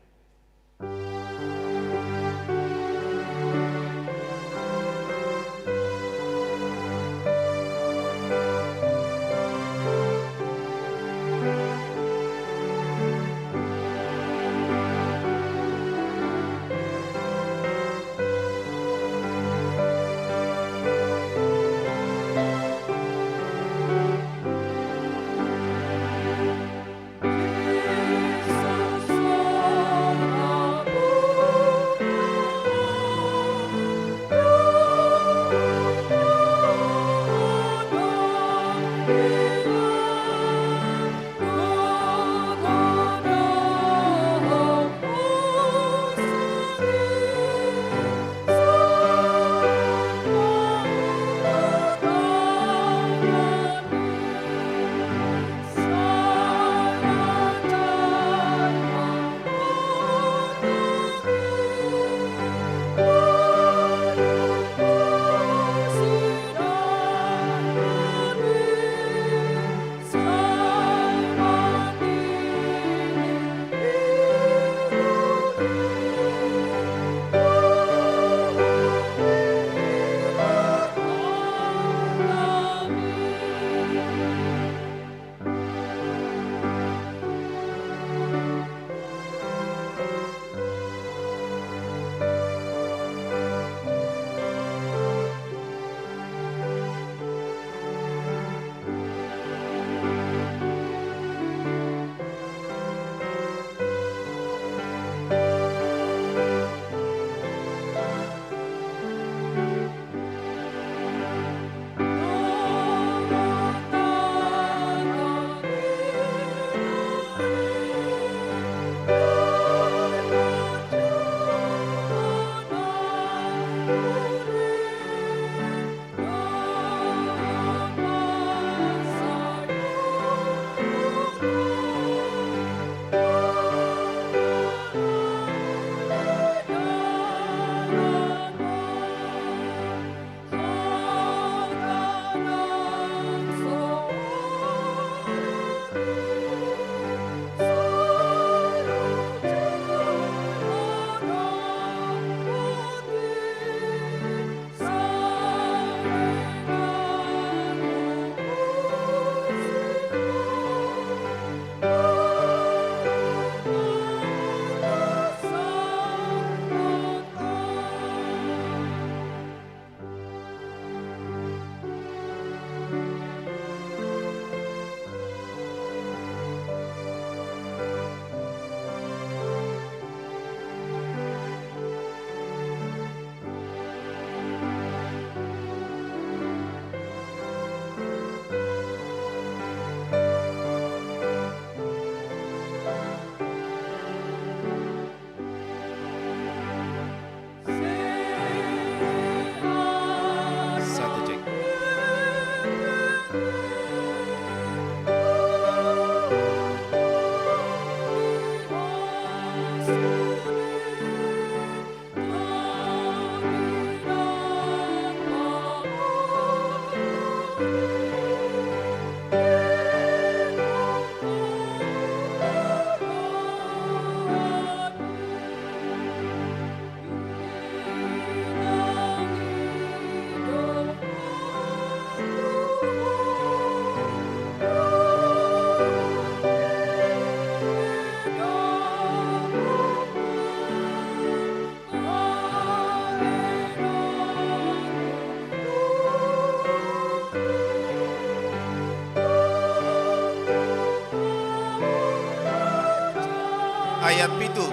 Ayat pitu.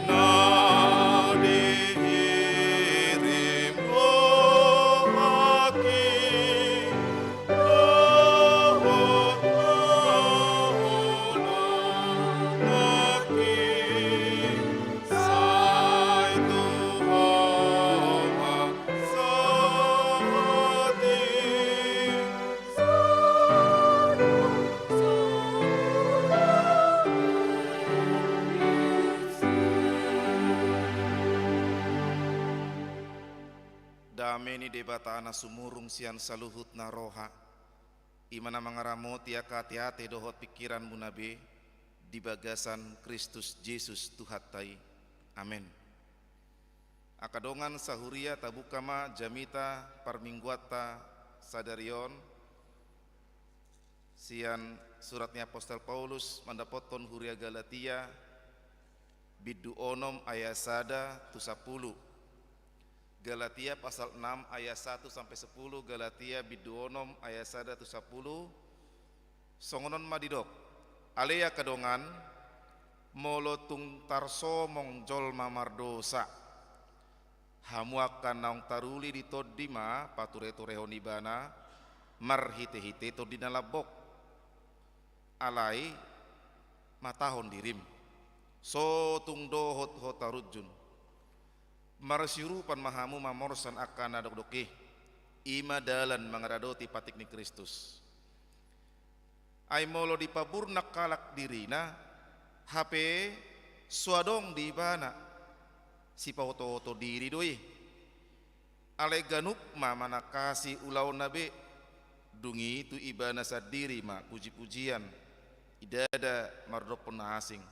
Na dihirim Ho Nangkin, dohot Ho Nangkin, sai tu Ho ma sahat i. Dame ni Debata na sumurung sian saluhutna roha, i ma na mangaramoti angka ateate dohot pingkiranmuna be di bagasan Kristus Jesus Tuhanta i. Amen. Angka dongan sahuria, tabuka ma jamita parmingguanta sadari on sian surat ni apostel Paulus mandapothon huria Galatia, bindu onom ayat sada tu sampulu. Galatia pasal enam ayat satu sampai sepuluh, Galatia bindu onom ayat sada tu sampulu. Songon on ma didok: Ale angka dongan, molo tung tarsomong jolma mardosa, hamu angka naung taruli di tondi ma patureturehon ibana marhitehite tondi na lambok. Alai matahon dirim, so tung dohot ho tarunjun. Marsiurupan ma hamu mamorsan angka na dokdok i, i ma dalan mangaradoti patik ni Kristus. Ai molo dipaburnang halak dirina, hape so adong di ibana, sipaotooto diri do i. Alai ganup ma manangkasi ulaonna be, dung i tu ibana sandiri ma pujipujian, idada mardophon na asing.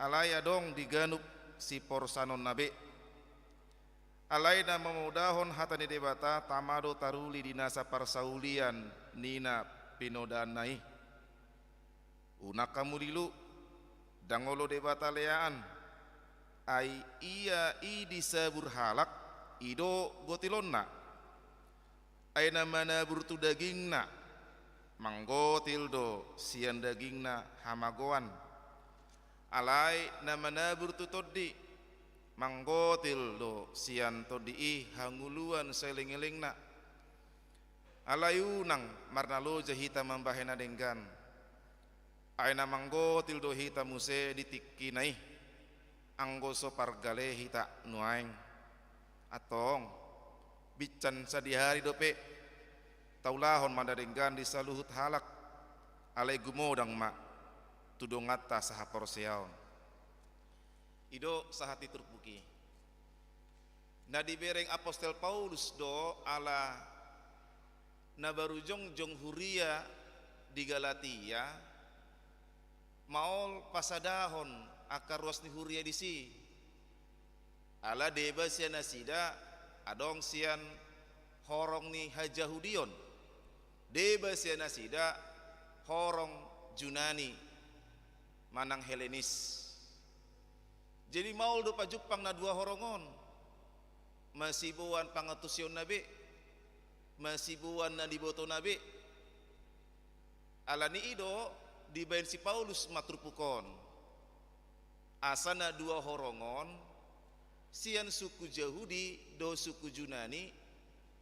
Alai adong di ganup siporsanonna be. Alai na mamodahon hata ni Debata tama do taruli di nasa parsaulian ni na pinodaanna i. Unang hamu lilu, ndang olo Debata leaan, ai ia i disabur halak, i do gotilonna. Ai na manabur tu dagingna, manggotil do sian dagingna hamagoan. Alai na manabur tu tondi, manggotil do sian tondi i hangoluan saelengelengna. Alai unang marnaloja hita mambahen na denggan. Ai na manggotil do hita muse di tingkina i, anggo so pargale hita nuaeng. Antong, binsan sadihari dope, taulahon ma na denggan di saluhut halak, alai gumodang ma tu donganta sahaporseaon. I do sahat ni turpuk i. Na dibereng apostel Paulus do ala na baru jongjong huria di Galatia, maol pasadahon angka ruas ni huria disi. Ala deba sian nasida adong sian horong ni hajahudion, deba sian nasida horong Junani manang Helenis. Jadi maol do pajumpang na dua horong on, masiboan pangantusionna be, masiboan na nibotona be. Alani i do dibaen si Paulus ma turpuk on, asa na dua horong on, sian suku Jahudi dohot suku Junani,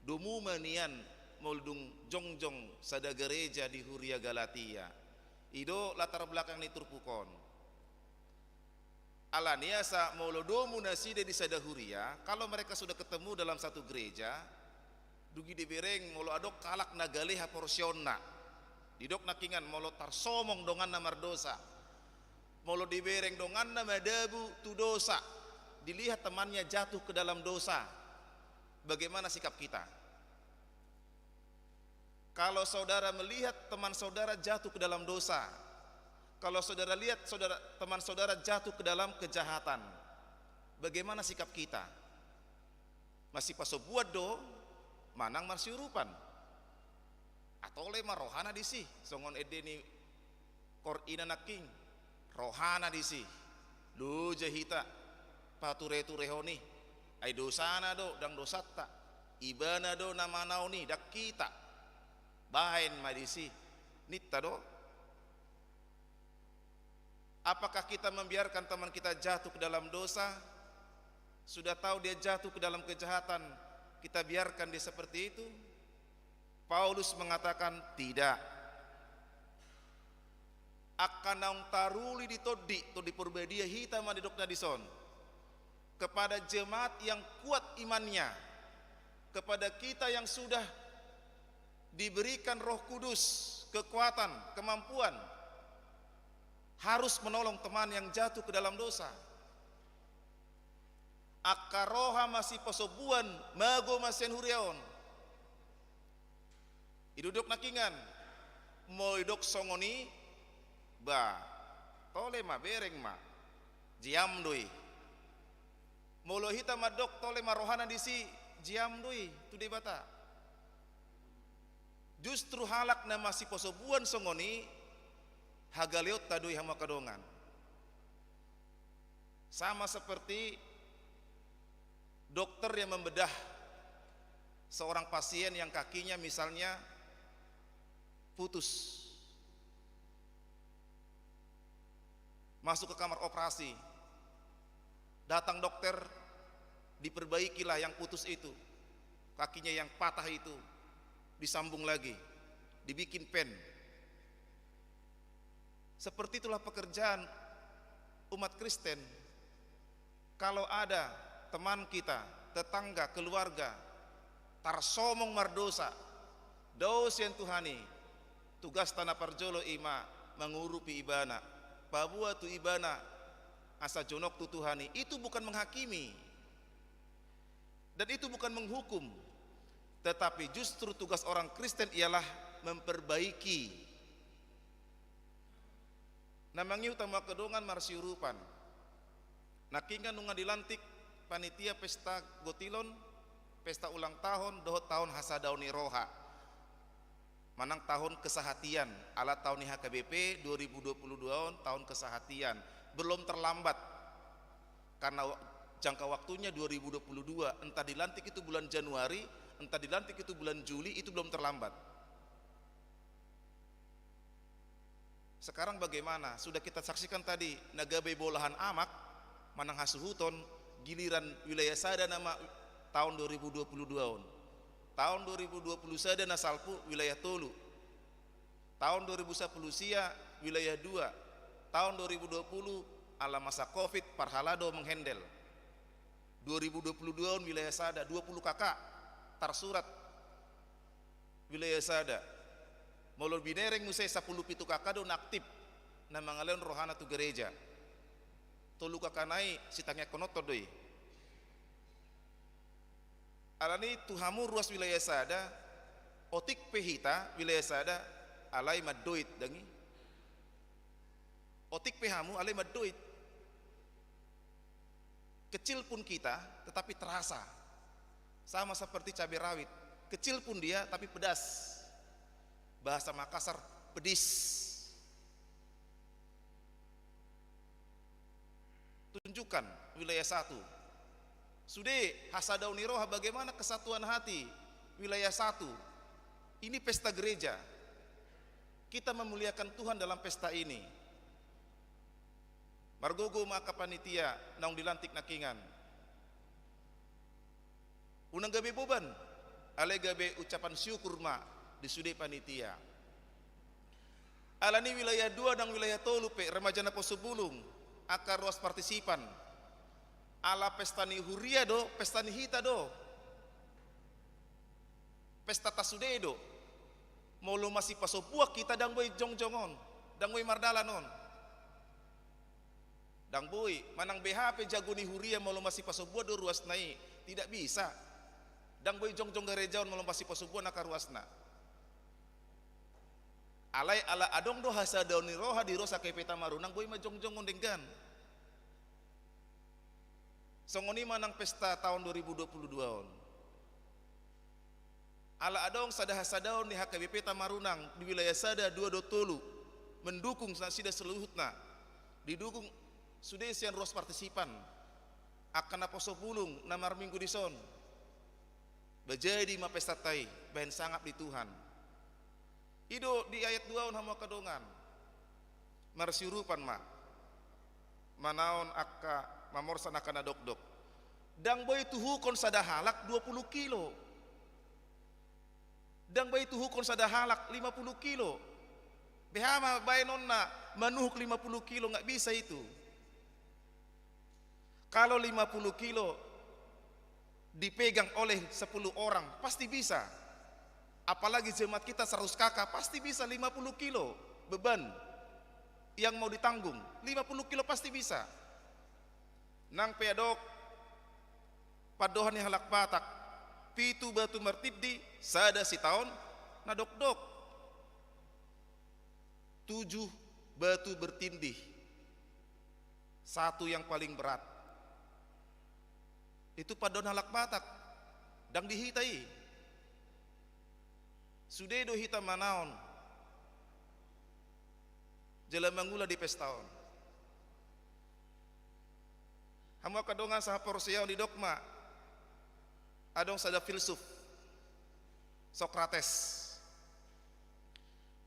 domu ma nian molo dung jongjong sada gareja di huria Galatia. I do latar belakang ni turpuk on. Alani asa molo domu nasida di sada huria, kalau mereka sudah ketemu dalam satu gereja, dung i dibereng molo adong halak na gale haporseaonna. Didok nangkiningan molo tarsomong donganna mardosa, molo dibereng donganna madabu tu dosa, dilihat temannya jatuh ke dalam dosa, bagaimana sikap kita? Kalau saudara melihat teman saudara jatuh ke dalam dosa, kalau saudara lihat saudara, teman saudara jatuh ke dalam kejahatan, bagaimana sikap kita? Masipasombuan do manang marsiurupan? Atole ma rohana disi, songon ende ni Korina nangkin, rohana disi, loja hita patureturehon i, ai dosana do, ndang dosanta, ibana do na manaon i, ndang hita. Baen ma disi, ninta do. Apakah kita membiarkan teman kita jatuh ke dalam dosa? Sudah tahu dia jatuh ke dalam kejahatan, kita biarkan dia seperti itu? Paulus mengatakan, tidak. Angka naung taruli di Tondi, Tondi Porbadia, hita ma didokna dison. Kepada jemaat yang kuat imannya, kepada kita yang sudah diberikan Roh Kudus, kekuatan, kemampuan, harus menolong teman yang jatuh ke dalam dosa. Angka roha masipasombuan, mago ma sian huria on. I do didok nangkiningan, molo didok songon i, bah, tole ma, bereng ma, jam do i. Molo hita mandok tole ma rohana disi, jam do i tu Debata. Justru halak na masipasombuan songon i, hagaleonta do i, hamu angka dongan. Sama seperti dokter yang membedah seorang pasien yang kakinya misalnya putus. Masuk ke kamar operasi. Datang dokter, diperbaikilah yang putus itu. Kakinya yang patah itu disambung lagi, dibikin pen. Seperti itulah pekerjaan umat Kristen. Kalau ada teman kita, tetangga, keluarga, tarsomong mardosa, dao sian Tuhan i, tugasta na parjolo i ma mangurupi ibana, paboa tu ibana asa jonok tu Tuhan i. Itu bukan menghakimi. Dan itu bukan menghukum, tetapi justru tugas orang Kristen ialah memperbaiki. Na mangihut, hamu angka dongan, marsiurupan. Nangkiningan nunga dilantik panitia pesta gotilon, pesta ulang tahun dohot tahun hasadaon ni roha. Manang tahun kesehatian, ala tahun ni H K B P dua ribu dua puluh dua on tahun kesehatian. Belum terlambat. Karena wa-, jangka waktunya dua ribu dua puluh dua, entah dilantik itu bulan Januari, entah dilantik itu bulan Juli, itu belum terlambat. Sekarang bagaimana? Sudah kita saksikan tadi, na gabe bolahan amak, manang hasuhuton, giliran wilayah sada nama tahun dua ribu dua puluh dua on. Tahun dua ribu dua puluh sada na salpu wilayah tolu. Tahun dua ribu sapuluh sia wilayah dua. Tahun dua ribu dua puluh ala masa covid parhalado menghandle. Dua ribu dua puluh dua on wilayah sada, dua puluh K K tarsurat wilayah sada. Molo binereng muse sapuluh pitu K K do na aktif, na mangalehon rohana tu gereja. Tolu K K nai sitangiangkononton do i. Alani tu hamu ruas wilayah sada, otik pe hita wilayah sada, alai mandoit, dang i. Otik pe hamu, alai mandoit. Kecil pun kita, tetapi terasa. Sama seperti cabai rawit. Kecil pun dia, tapi pedas. Bahasa Makassar, pedis. Tunjukkan wilayah satu. Sude hasadaon ni roha, bagaimana kesatuan hati wilayah satu. Ini pesta gereja. Kita memuliakan Tuhan dalam pesta ini. Margogo ma angka panitia naung dilantik nangkiningan. Unang gabe boban, alai gabe ucapan syukur ma di sude panitia. Alani wilayah dua nang wilayah tolu pe, remaja naposobulung, angka ruas partisipan. Ala pesta ni huria do, pesta ni hita do. Pestanta sude do. Molo masipasombuan hita, ndang boi jongjong on, ndang boi mardalan on. Ndang boi, manang beha pe jago ni huria molo masipasombuan do ruasna i, tidak bisa. Ndang boi jongjong gareja on molo masipasombuan angka ruasna. Alai ala adong do hasadaon ni roha di ruas H K B P Tamarunang, boi ma jongjong on denggan. Songon i ma nang pesta taon dua ribu dua puluh dua on. Ala adong sada hasadaon ni H K B P Tamarunang di wilayah sada, dua dohot tolu, mendukung nasida seluruhna. Didukung sude sian ruas partisipan, angka naposobulung na marminggu dison. Ba jadi ma pestanta i, bahen sangap di Tuhan. I do di ayat dua on, hamu angka dongan. Marsiurupan ma. Manaon angka, mamorsan angka na dokdok. Ndang boi tuhuhon sada halak dua pulu kilo. Ndang boi tuhuhon sada halak lima pulu kilo. Beha ma baenonna manuhuk lima pulu kilo, nggak bisa itu. Kalau lima pulu kilo dipegang oleh sepuluh orang, pasti bisa. Apalagi jemaat kita seratus K K, pasti bisa lima puluh kilo beban yang mau ditanggung. Lima puluh kilo pasti bisa. Nang pe adong pandohan ni halak Batak, pitu batu martindih, sada sitaon na dokdok. Tujuh batu bertindih, satu yang paling berat. Itu pandohan halak Batak. Ndang di hita i. Sude do hita manaon jala mangula di pesta on. Hamu angka dongan sahaporseaon, didok ma, adong sada filsuf, Socrates.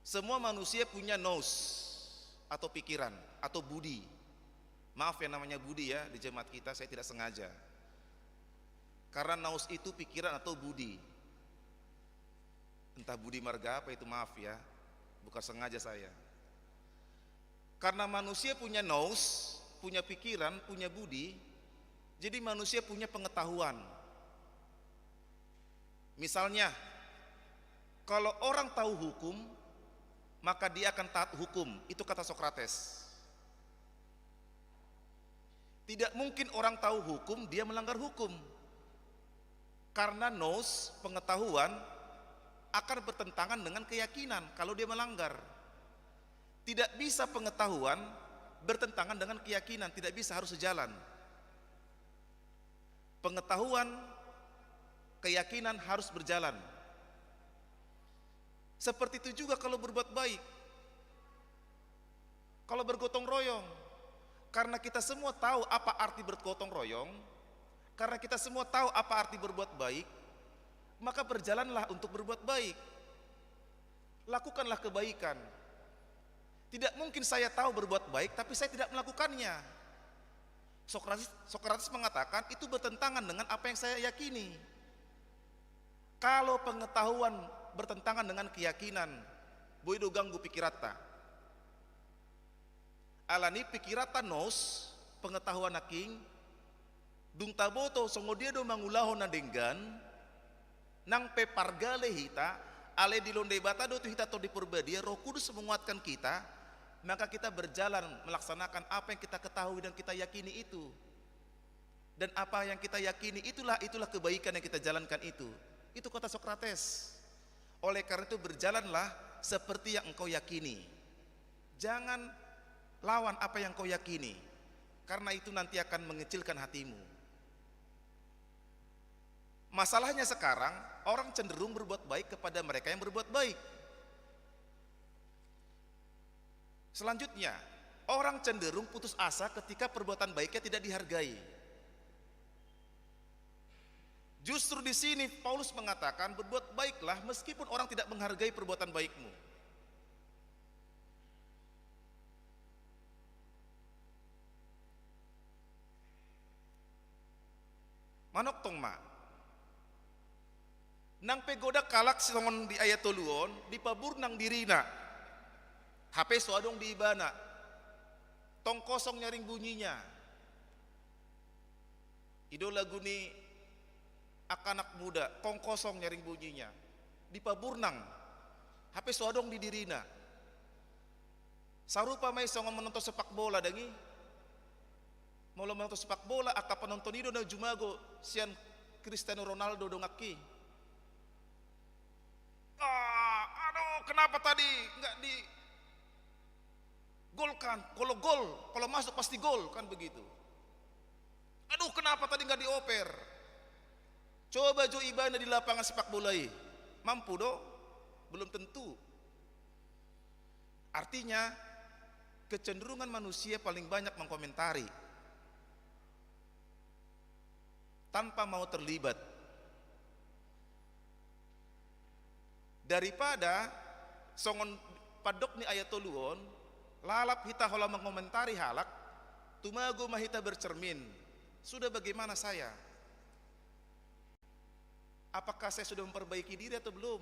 Semua manusia punya nous atau pikiran atau budi. Maaf ya, namanya budi ya, di jemaat kita, saya tidak sengaja. Karena nous itu pikiran atau budi. Entah budi marga apa itu, maaf ya. Bukan sengaja saya. Karena manusia punya nous, punya pikiran, punya budi, jadi manusia punya pengetahuan. Misalnya, kalau orang tahu hukum, maka dia akan taat hukum. Itu kata Socrates. Tidak mungkin orang tahu hukum, dia melanggar hukum. Karena nous, pengetahuan, akan bertentangan dengan keyakinan kalau dia melanggar. Tidak bisa pengetahuan bertentangan dengan keyakinan, tidak bisa, harus sejalan. Pengetahuan, keyakinan harus berjalan. Seperti itu juga kalau berbuat baik. Kalau bergotong royong, karena kita semua tahu apa arti bergotong royong, karena kita semua tahu apa arti berbuat baik, maka berjalanlah untuk berbuat baik. Lakukanlah kebaikan. Tidak mungkin saya tahu berbuat baik, tapi saya tidak melakukannya. Socrates, Socrates mengatakan, "Itu bertentangan dengan apa yang saya yakini." Kalau pengetahuan bertentangan dengan keyakinan, boi do ganggu pikiranta. Alani pikiranta nous, pengetahuan nangkin, dung taboto songon dia do mangulahon na denggan, nang pe pargale hita, alai dilehon Debata do tu hita Tondi Porbadia, Roh Kudus menguatkan kita, maka kita berjalan melaksanakan apa yang kita ketahui dan kita yakini itu. Dan apa yang kita yakini itulah, itulah kebaikan yang kita jalankan itu. Itu kata Socrates. Oleh karena itu, berjalanlah seperti yang engkau yakini. Jangan lawan apa yang kau yakini, karena itu nanti akan mengecilkan hatimu. Masalahnya sekarang, orang cenderung berbuat baik kepada mereka yang berbuat baik. Selanjutnya, orang cenderung putus asa ketika perbuatan baiknya tidak dihargai. Justru di sini Paulus mengatakan, "Berbuat baiklah meskipun orang tidak menghargai perbuatan baikmu." Manongtong ma. Nang pe godang halak songon di ayat tolu on, dipaburnang dirina. Hape so adong di ibana. Tong kosong nyaring bunyinya. I do lagu ni angka anak muda, tong kosong nyaring bunyinya. Dipaburnang. Hape so adong di dirina. Sarupa ma i songon manonton sepak bola, dang i. Molo manonton sepak bola, angka penonton i do na jumago sian Cristiano Ronaldo donganki. "Ah, aduh, kenapa tadi nggak digolkan? Kalau gol, kalau masuk pasti gol," kan begitu. "Aduh, kenapa tadi nggak dioper?" Coba jo ibana di lapangan sepak bola i. Mampu do? Belum tentu. Artinya, kecenderungan manusia paling banyak mengkomentari tanpa mau terlibat. Daripada songon pandok ni ayat tolu on, lalap hita holan mengomentari halak, Tumago ma hita bercermin, sudah bagaimana saya? Apakah saya sudah memperbaiki diri atau belum?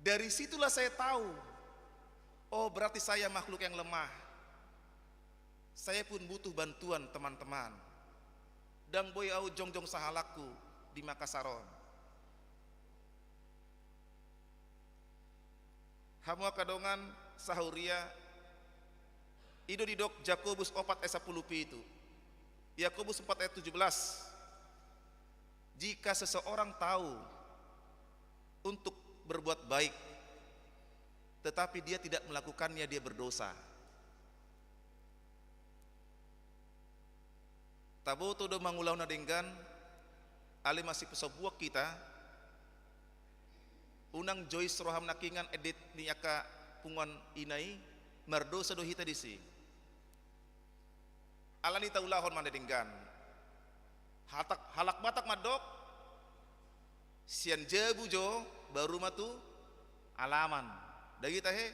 Dari situlah saya tahu, oh, berarti saya makhluk yang lemah. Saya pun butuh bantuan teman-teman. Ndang boi ahu jongjong sahalakku di Makassar on. Hamu angka dongan sahuria, i do didok Jakobus opat ayat sampulu pitu. Yakobus empat ayat tujuh belas. Jika seseorang tahu untuk berbuat baik, tetapi dia tidak melakukannya, dia berdosa. Taboto do mangulahon na denggan, alai masipasombuan hita, unang jois roham nangkiningan endit ni angka punguan ina i, mardosa do hita disi. Alani taulahon ma na denggan. Hatak, halak Batak mandok, sian jabu jo baru ma tu alaman. Dagita he,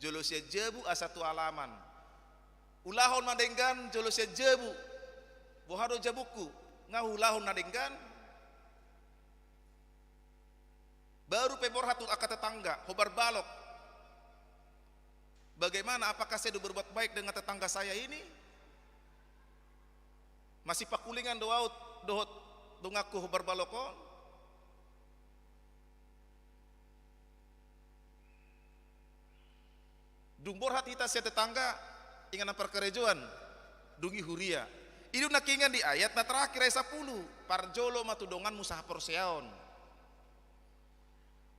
jolo sian jabu asa tu alaman. Ulahon ma denggan jolo sian jabu. Boha do jabungku? Nga ulahon na denggan. Baru pe borhat tu angka tetangga, hombar balok. Bagaimana, apakah saya sudah berbuat baik dengan tetangga saya ini? Masih pakulingan do ahu dohot donganku hombar balok on? Dung borhat hita sian tetangga, inganan parkarejoan, dung i huria. I do nangkiningan di ayat na terakhir, ayat sampulu. Parjolo ma tu donganmu sahaporseaon.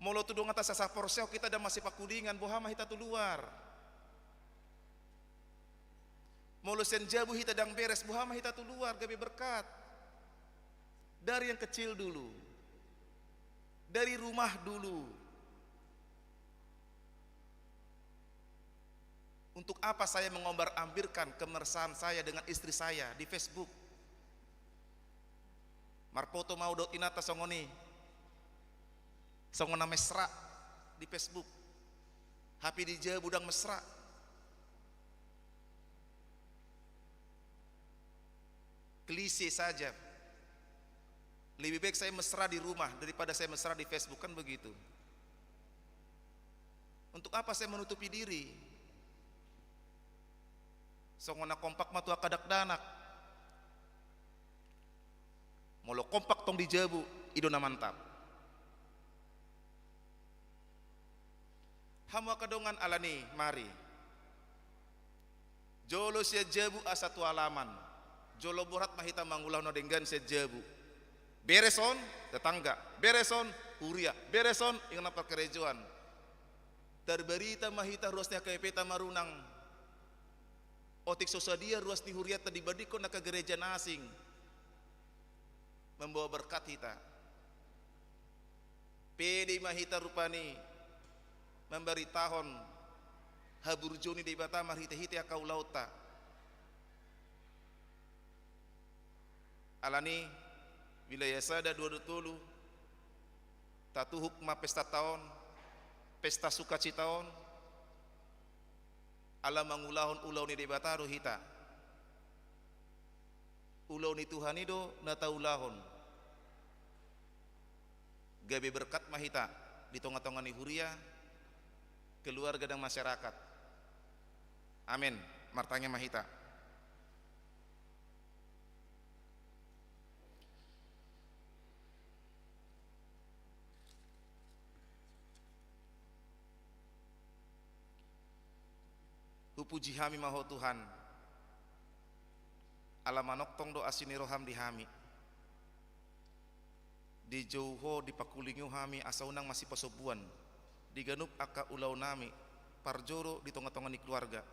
Molo tu donganta sahaporseaon hita ndang masipakulingan, boha ma hita tu luar? Molo sian jabu hita ndang beres, boha ma hita tu luar gabe berkat? Dari yang kecil dulu. Dari rumah dulu. Untuk apa saya mengombar-ambirkan kemersaan saya dengan istri saya di Facebook? Marpoto ma ahu dohot inanta songon i, songon na mesra di Facebook. Hape di jabu ndang mesra. Klise saja. Lebih baik saya mesra di rumah daripada saya mesra di Facebook, kan begitu. Untuk apa saya menutupi diri? Songon na kompak ma tu angka dakdanak. Molo kompak tong di jabu, i do na mantap. Hamu angka dongan, alani mari. Jolo sian jabu asa tu alaman. Jolo borhat ma hita mangulahon na denggan sian jabu. Beres on, tetangga. Beres on, huria. Beres on, inganan parkarejoan. Tarbarita ma hita ruas ni H K B P ta marunang. Otik so sadia ruas ni hurianta dibandingkon angka gereja na asing. Mamboan berkat hita. Pede ma hita rupani mambaritahon haburju ni Debata marhitehite angka ulaonta. Alani, wilayah sada dua do tolu, tatuhuk ma pestanta on, pesta sukacita on, ala mangulahon ulaon ni Debata do hita. Ulaon ni Tuhan i do na taulahon. Gabe berkat ma hita di tonga-tonga ni huria, keluarga dan masyarakat. Amin. Martangiang ma hita. Hupuji hami ma Ho Tuhan, ala manongtong do asi ni roham di hami. Dijou Ho, dipakulingi Ho hami asa unang masipasombuan di ganup angka ulaonnami, parjolo di tonga-tonga ni keluarga.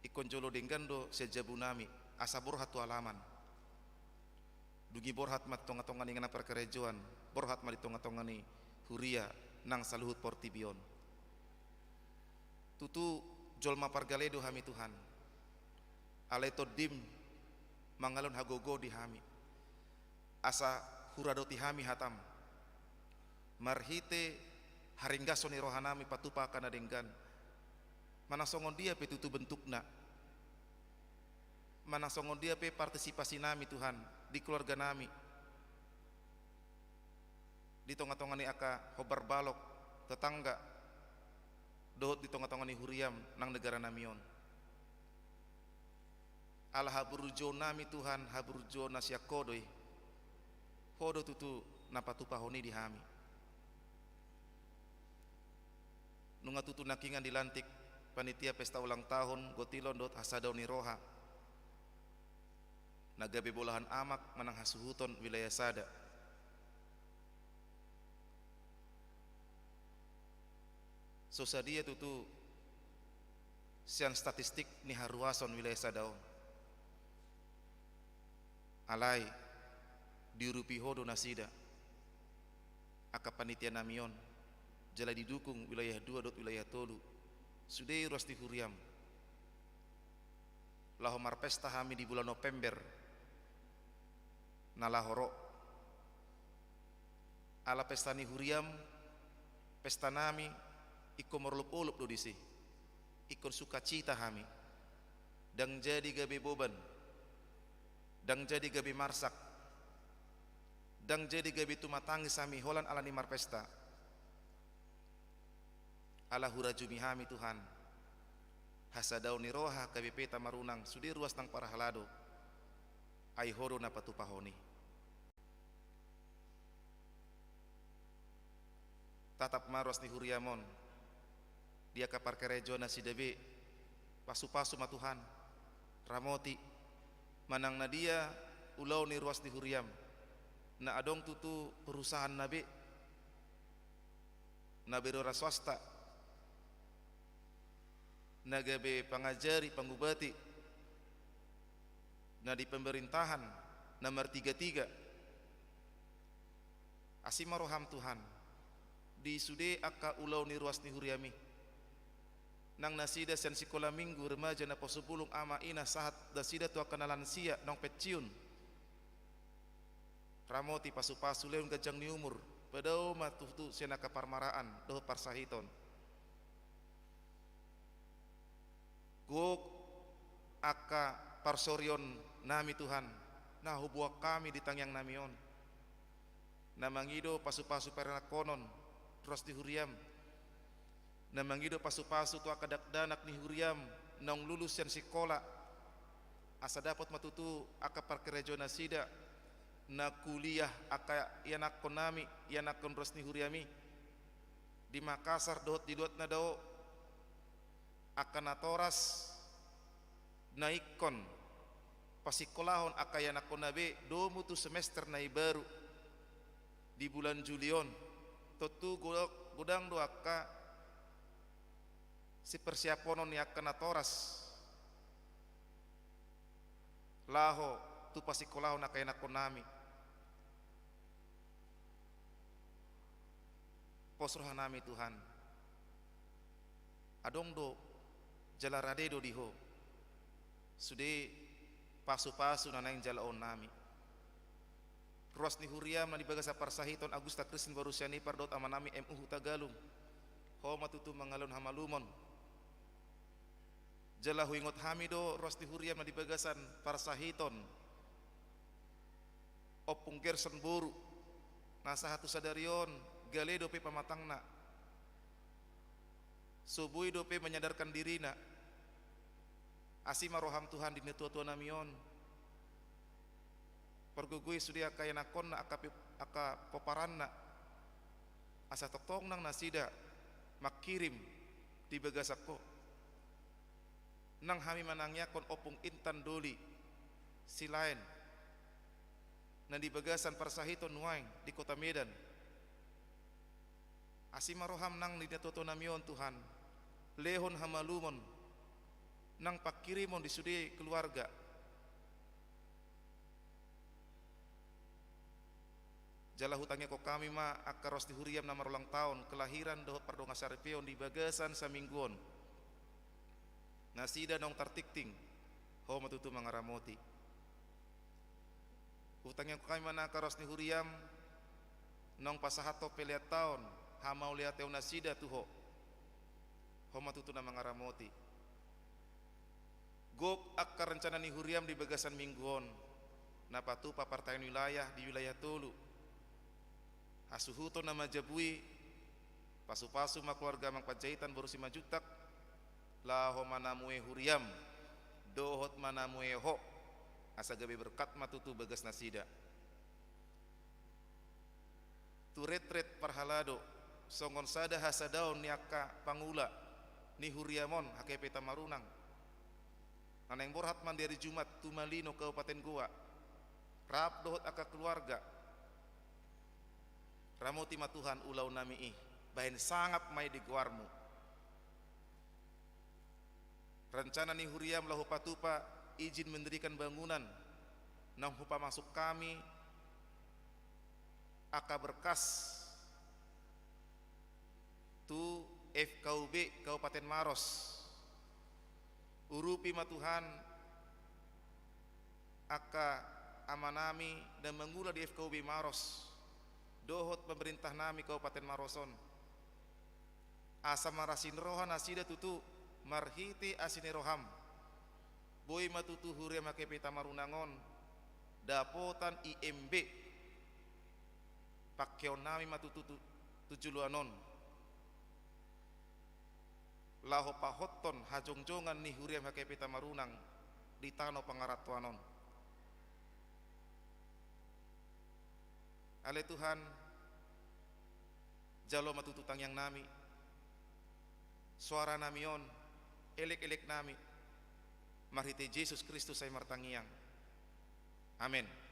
Ingkon jolo denggan do sian jabunami asa borhat tu alaman. Dung i borhat ma di tonga-tonga ni inganan parkarejoan, borhat ma di tonga-tonga ni huria nang saluhut portibi on. Tutu jolma pargale do hami Tuhan. Alai Tondim mangalehon hagogoon di hami. Asa huradoti hami hatam. Marhite Haringgason ni rohanami patupa angka na denggan. Manang songon dia pe tutu bentukna, manang songon dia pe partisipasinami Tuhan di keluarganami, di tonga-tonga ni angka hombar balok, tetangga, dohot di tonga-tonga ni huriam nang negaranami on. Ala haburjuonnami Tuhan, haburjuon na sian Ho do i. Ho do tutu na patupahon i di hami. Nunga tutu nangkiningan dilantik panitia pesta ulang tahun Gotilon dohot Hasadaon ni Roha na gabe bolahan amak manang hasuhuton wilayah sada. So sadia tutu sian statistik ni haruason wilayah sada on. Alai diurupi Ho do nasida, angka panitianami on, jala didukung wilayah dua dohot wilayah tolu, sude ruas ni huriam, laho marpesta hami di bulan November na laho ro. Ala pesta ni huriam, pestanami, ingkon marolopolop do disi. Ingkon sukacita hami. Ndang jadi gabe boban, ndang jadi gabe marsak, ndang jadi gabe tumatangis hami holan ala ni marpesta. Ala hurajumi hami Tuhan, hasadaon ni roha, H K B P-ta marunang, sude ruas nang parhalado, ai Ho do na patupahon i. Tatap ma ruas ni huriam on, di angka parkarejoan nasida be, pasupasu ma Tuhan, ramoti, manang na dia ulaon ni ruas ni huriam, na adong tutu perusahaanna be, na biro ra swasta, na gabe pangajari, pangubati, na di pemerintahan, na martigatiga. Asi ma roham Tuhan, di sude angka ulaon ni ruas ni huriam i. Nang nasida sian sikola minggu, remaja, naposobulung, ama ina, sahat nasida tu angka na lansia naung pensiun. Ramoti, pasupasu, lehon ganjang ni umur, padao ma tutu sian angka parmaraan dohot parsahiton. Gok angka parsorionnami Tuhan, na huboan hami di tangiangnami on. Na mangido pasupasu parianakhonon, ruas ni huriam. Na mangido pasupasu tu angka dakdanak ni huriam, naung lulus sian sikola. Asa dapot ma tutu angka parkarejoan nasida, na kuliah angka ianakhonnami, ianakhon ruas ni huriam i. Di Makassar dohot di luatna dao, angka natoras na ingkon pasikolahon angka ianakhonna be domu tu semester na imbaru di bulan Juli on. Tontu godang, godang do angka sipersiaponon ni angka natoras laho tu pasikolahon angka ianakhonnami. Pos rohanami Tuhan, adong do jala rade do di Ho sude pasupasu na naeng jaloonnami. Ruas ni huriam na di bagasan parsahiton Agusta Christian Borussia Nipar dohot amanami M U Hutagalung, Ho ma tutu mangalehon hamalumon. Jala huingot hami do ruas ni huriam na di bagasan parsahiton Ompung Gerson boru, na sahat tu sadari on gale dope pamatangna. So boi dope menyadarkan dirina. Asi ma roham Tuhan di natuatuanami on. Pargogoi sude angka ianakhonna, angka pe-, angka pomparanna. Asa tongtong nang nasida mangkirim di bagasan Ho. Nang hami manangiangkon Ompung Intan Doli Silaen na di bagasan parsahiton nuaeng di Kota Medan. Asi ma roham nang di natuatuanami on Tuhan, lehon hamalumon nang pangkirimon di sude keluarga. Jala hutangiangkon hami ma angka ruas ni huriam na marulang taon, kelahiran dohot pardongansaripeon di bagasan saminggu on. Nasida naung tartingting, Ho ma tutu mangaramoti. Hutangiangkon hami ma nang angka ruas ni huriam naung pasahathon pelean taon Hamauliateonnasida tu Ho. Ho ma tutu na mangaramoti. Gok angka rencana ni huriaM di bagasan minggu on, na patupa partangiangan wilayah di wilayah tolu. Hasuhuton na manjabui, pasupasu ma keluarga Amang Panjaitan boru Simanjuntak, laho manamue huriaM, dohot manamue Ho, asa gabe berkat ma tutu bagasnasida. Tu retret parhalado, songon sada hasadaon ni angka pangula ni huriaM on H K P Tamarunang, na naeng borhat ma di ari Jumat tu Malino, Kabupaten Gowa, rap dohot angka keluarga. Ramoti ma Tuhan ulaonnami i, bahen sangap ma i di goarMu. Rencana ni huriaM laho patupa izin mendirikan bangunan, naung hupamasuk hami angka berkas tu F K U B Kabupaten Maros. Urupi ma Tuhan angka amanami na mangula di F K U B Maros, dohot pemerintah nami Kabupaten Maros on. Asa marasi ni roha nasida tutu marhite asi ni rohaM. Boi ma tutu huriaM H K P Tamarunang on dapotan I M B. Pangkeonnami ma tutu tu, tu joloan on, laho pahothon hajongjongan ni huriaM H K P Tamarunang di tano pangarantoan on. Ale Tuhan, jalo ma tutu tangiangnami, soaranami on, elekeleknami, marhite Jesus Kristus sai martangiang. Amen.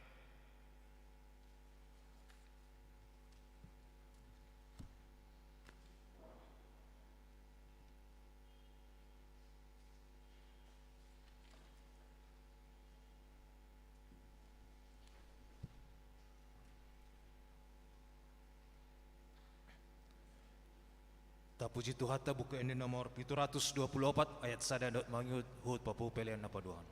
Tapuji Tuhanta, Buku Ende nomor pitu ratus dua puluh opat, ayat sada dohot mangihut, huhut papupeleon na paduahon.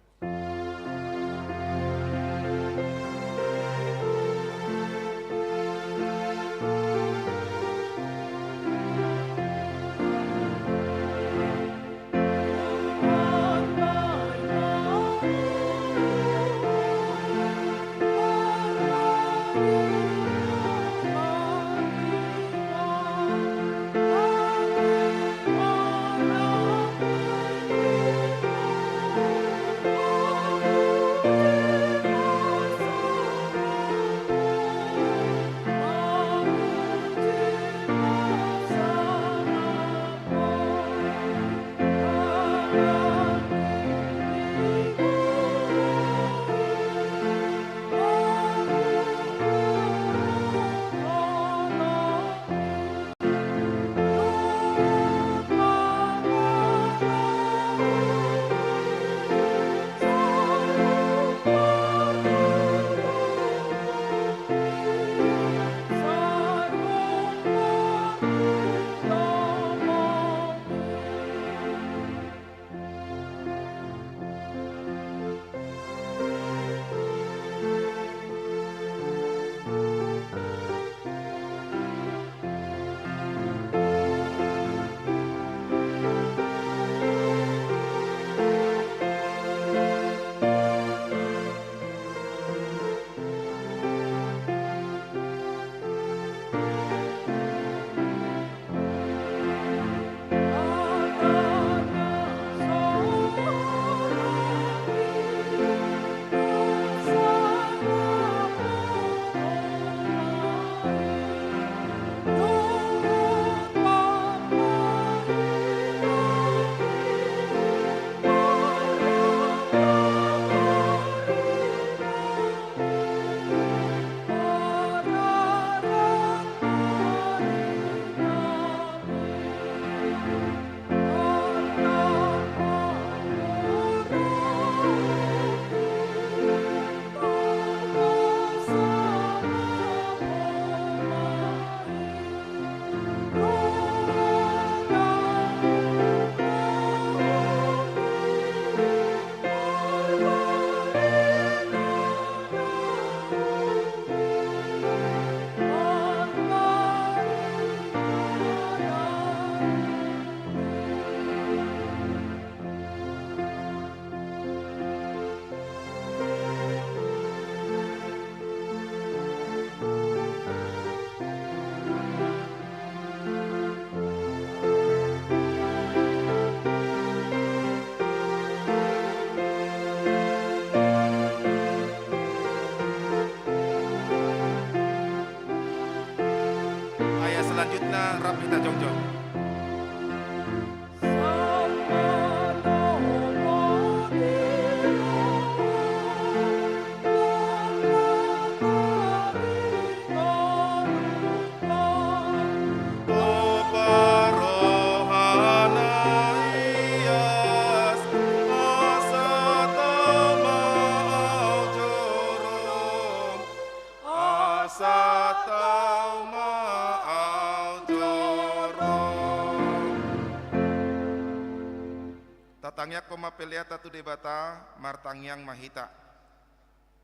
Tatangiangkon ma peleanta tu Debata, martangiang ma hita.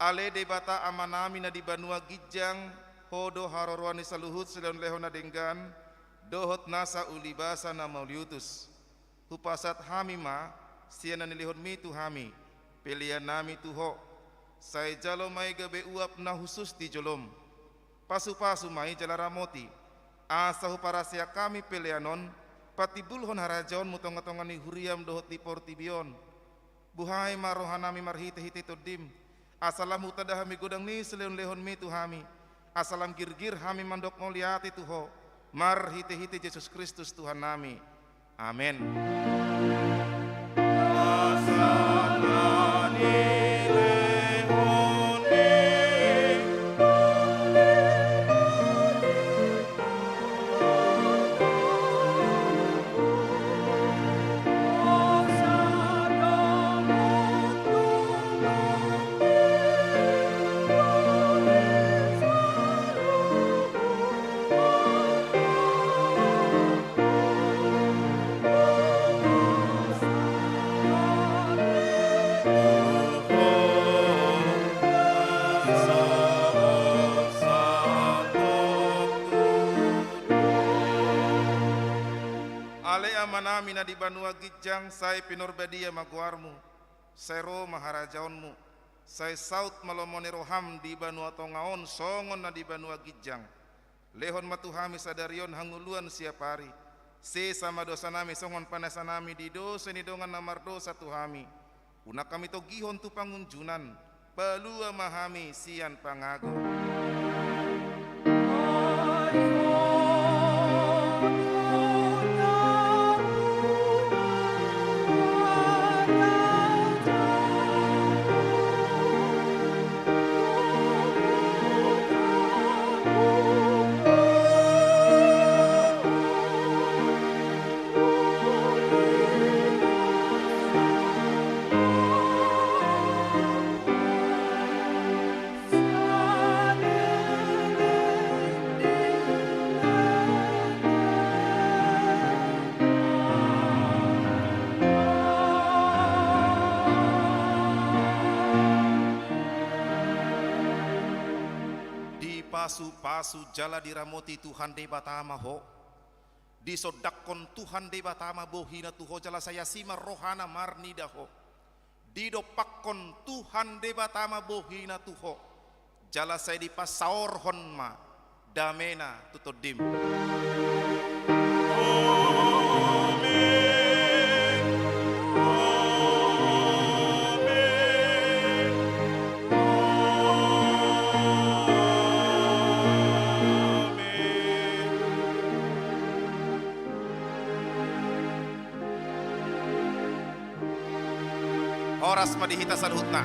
Ale Debata Amanami na di banua ginjang, Ho do haroroan ni saluhut silehonlehon na denggan, dohot nasa ulibasa na mauliutus. Hupasahat hami ma, sian na nilehonMi tu hami, peleannami tu Ho. Sai jalo ma i gabe uap na hushus di joloM. Pasupasu ma i jala ramoti, asa huparasehon hami pelean on, patimbulhon harajaonMu tongatonga ni huriaM dohot di portibi on. Buhai ma rohanami marhitehite TondiM, asa lam hutanda hami godang ni silehonlehonMi tu hami, asa lam girgir hami mandok mauliate tu Ho, marhitehite Jesus Kristus Tuhannami. Amen. Ale Amanami na di banua ginjang, sai pinarbadia ma goarMu, sai ro ma harajaonMu, sai saut ma lomo ni rohaM di banua tonga on songon na di banua ginjang. Lehon ma tu hami sadari on hangoluan siapari. Sesa ma dosanami songon panesanami di dosa ni dongan na mardosa tu hami. Unang hami togihon tu pangunjunan, palua ma hami sian pangago. Dipasupasu jala diramoti Tuhan Debata ma ho. Disondangkon Tuhan Debata ma bohiNa tu ho jala sai asi ma rohaNa marnida ho. Didompakkon Tuhan Debata ma bohiNa tu ho, jala sai dipasaorhon ma dameNa tu tondim. Amen. Amen. Amen. Horas ma di hita saluhutna.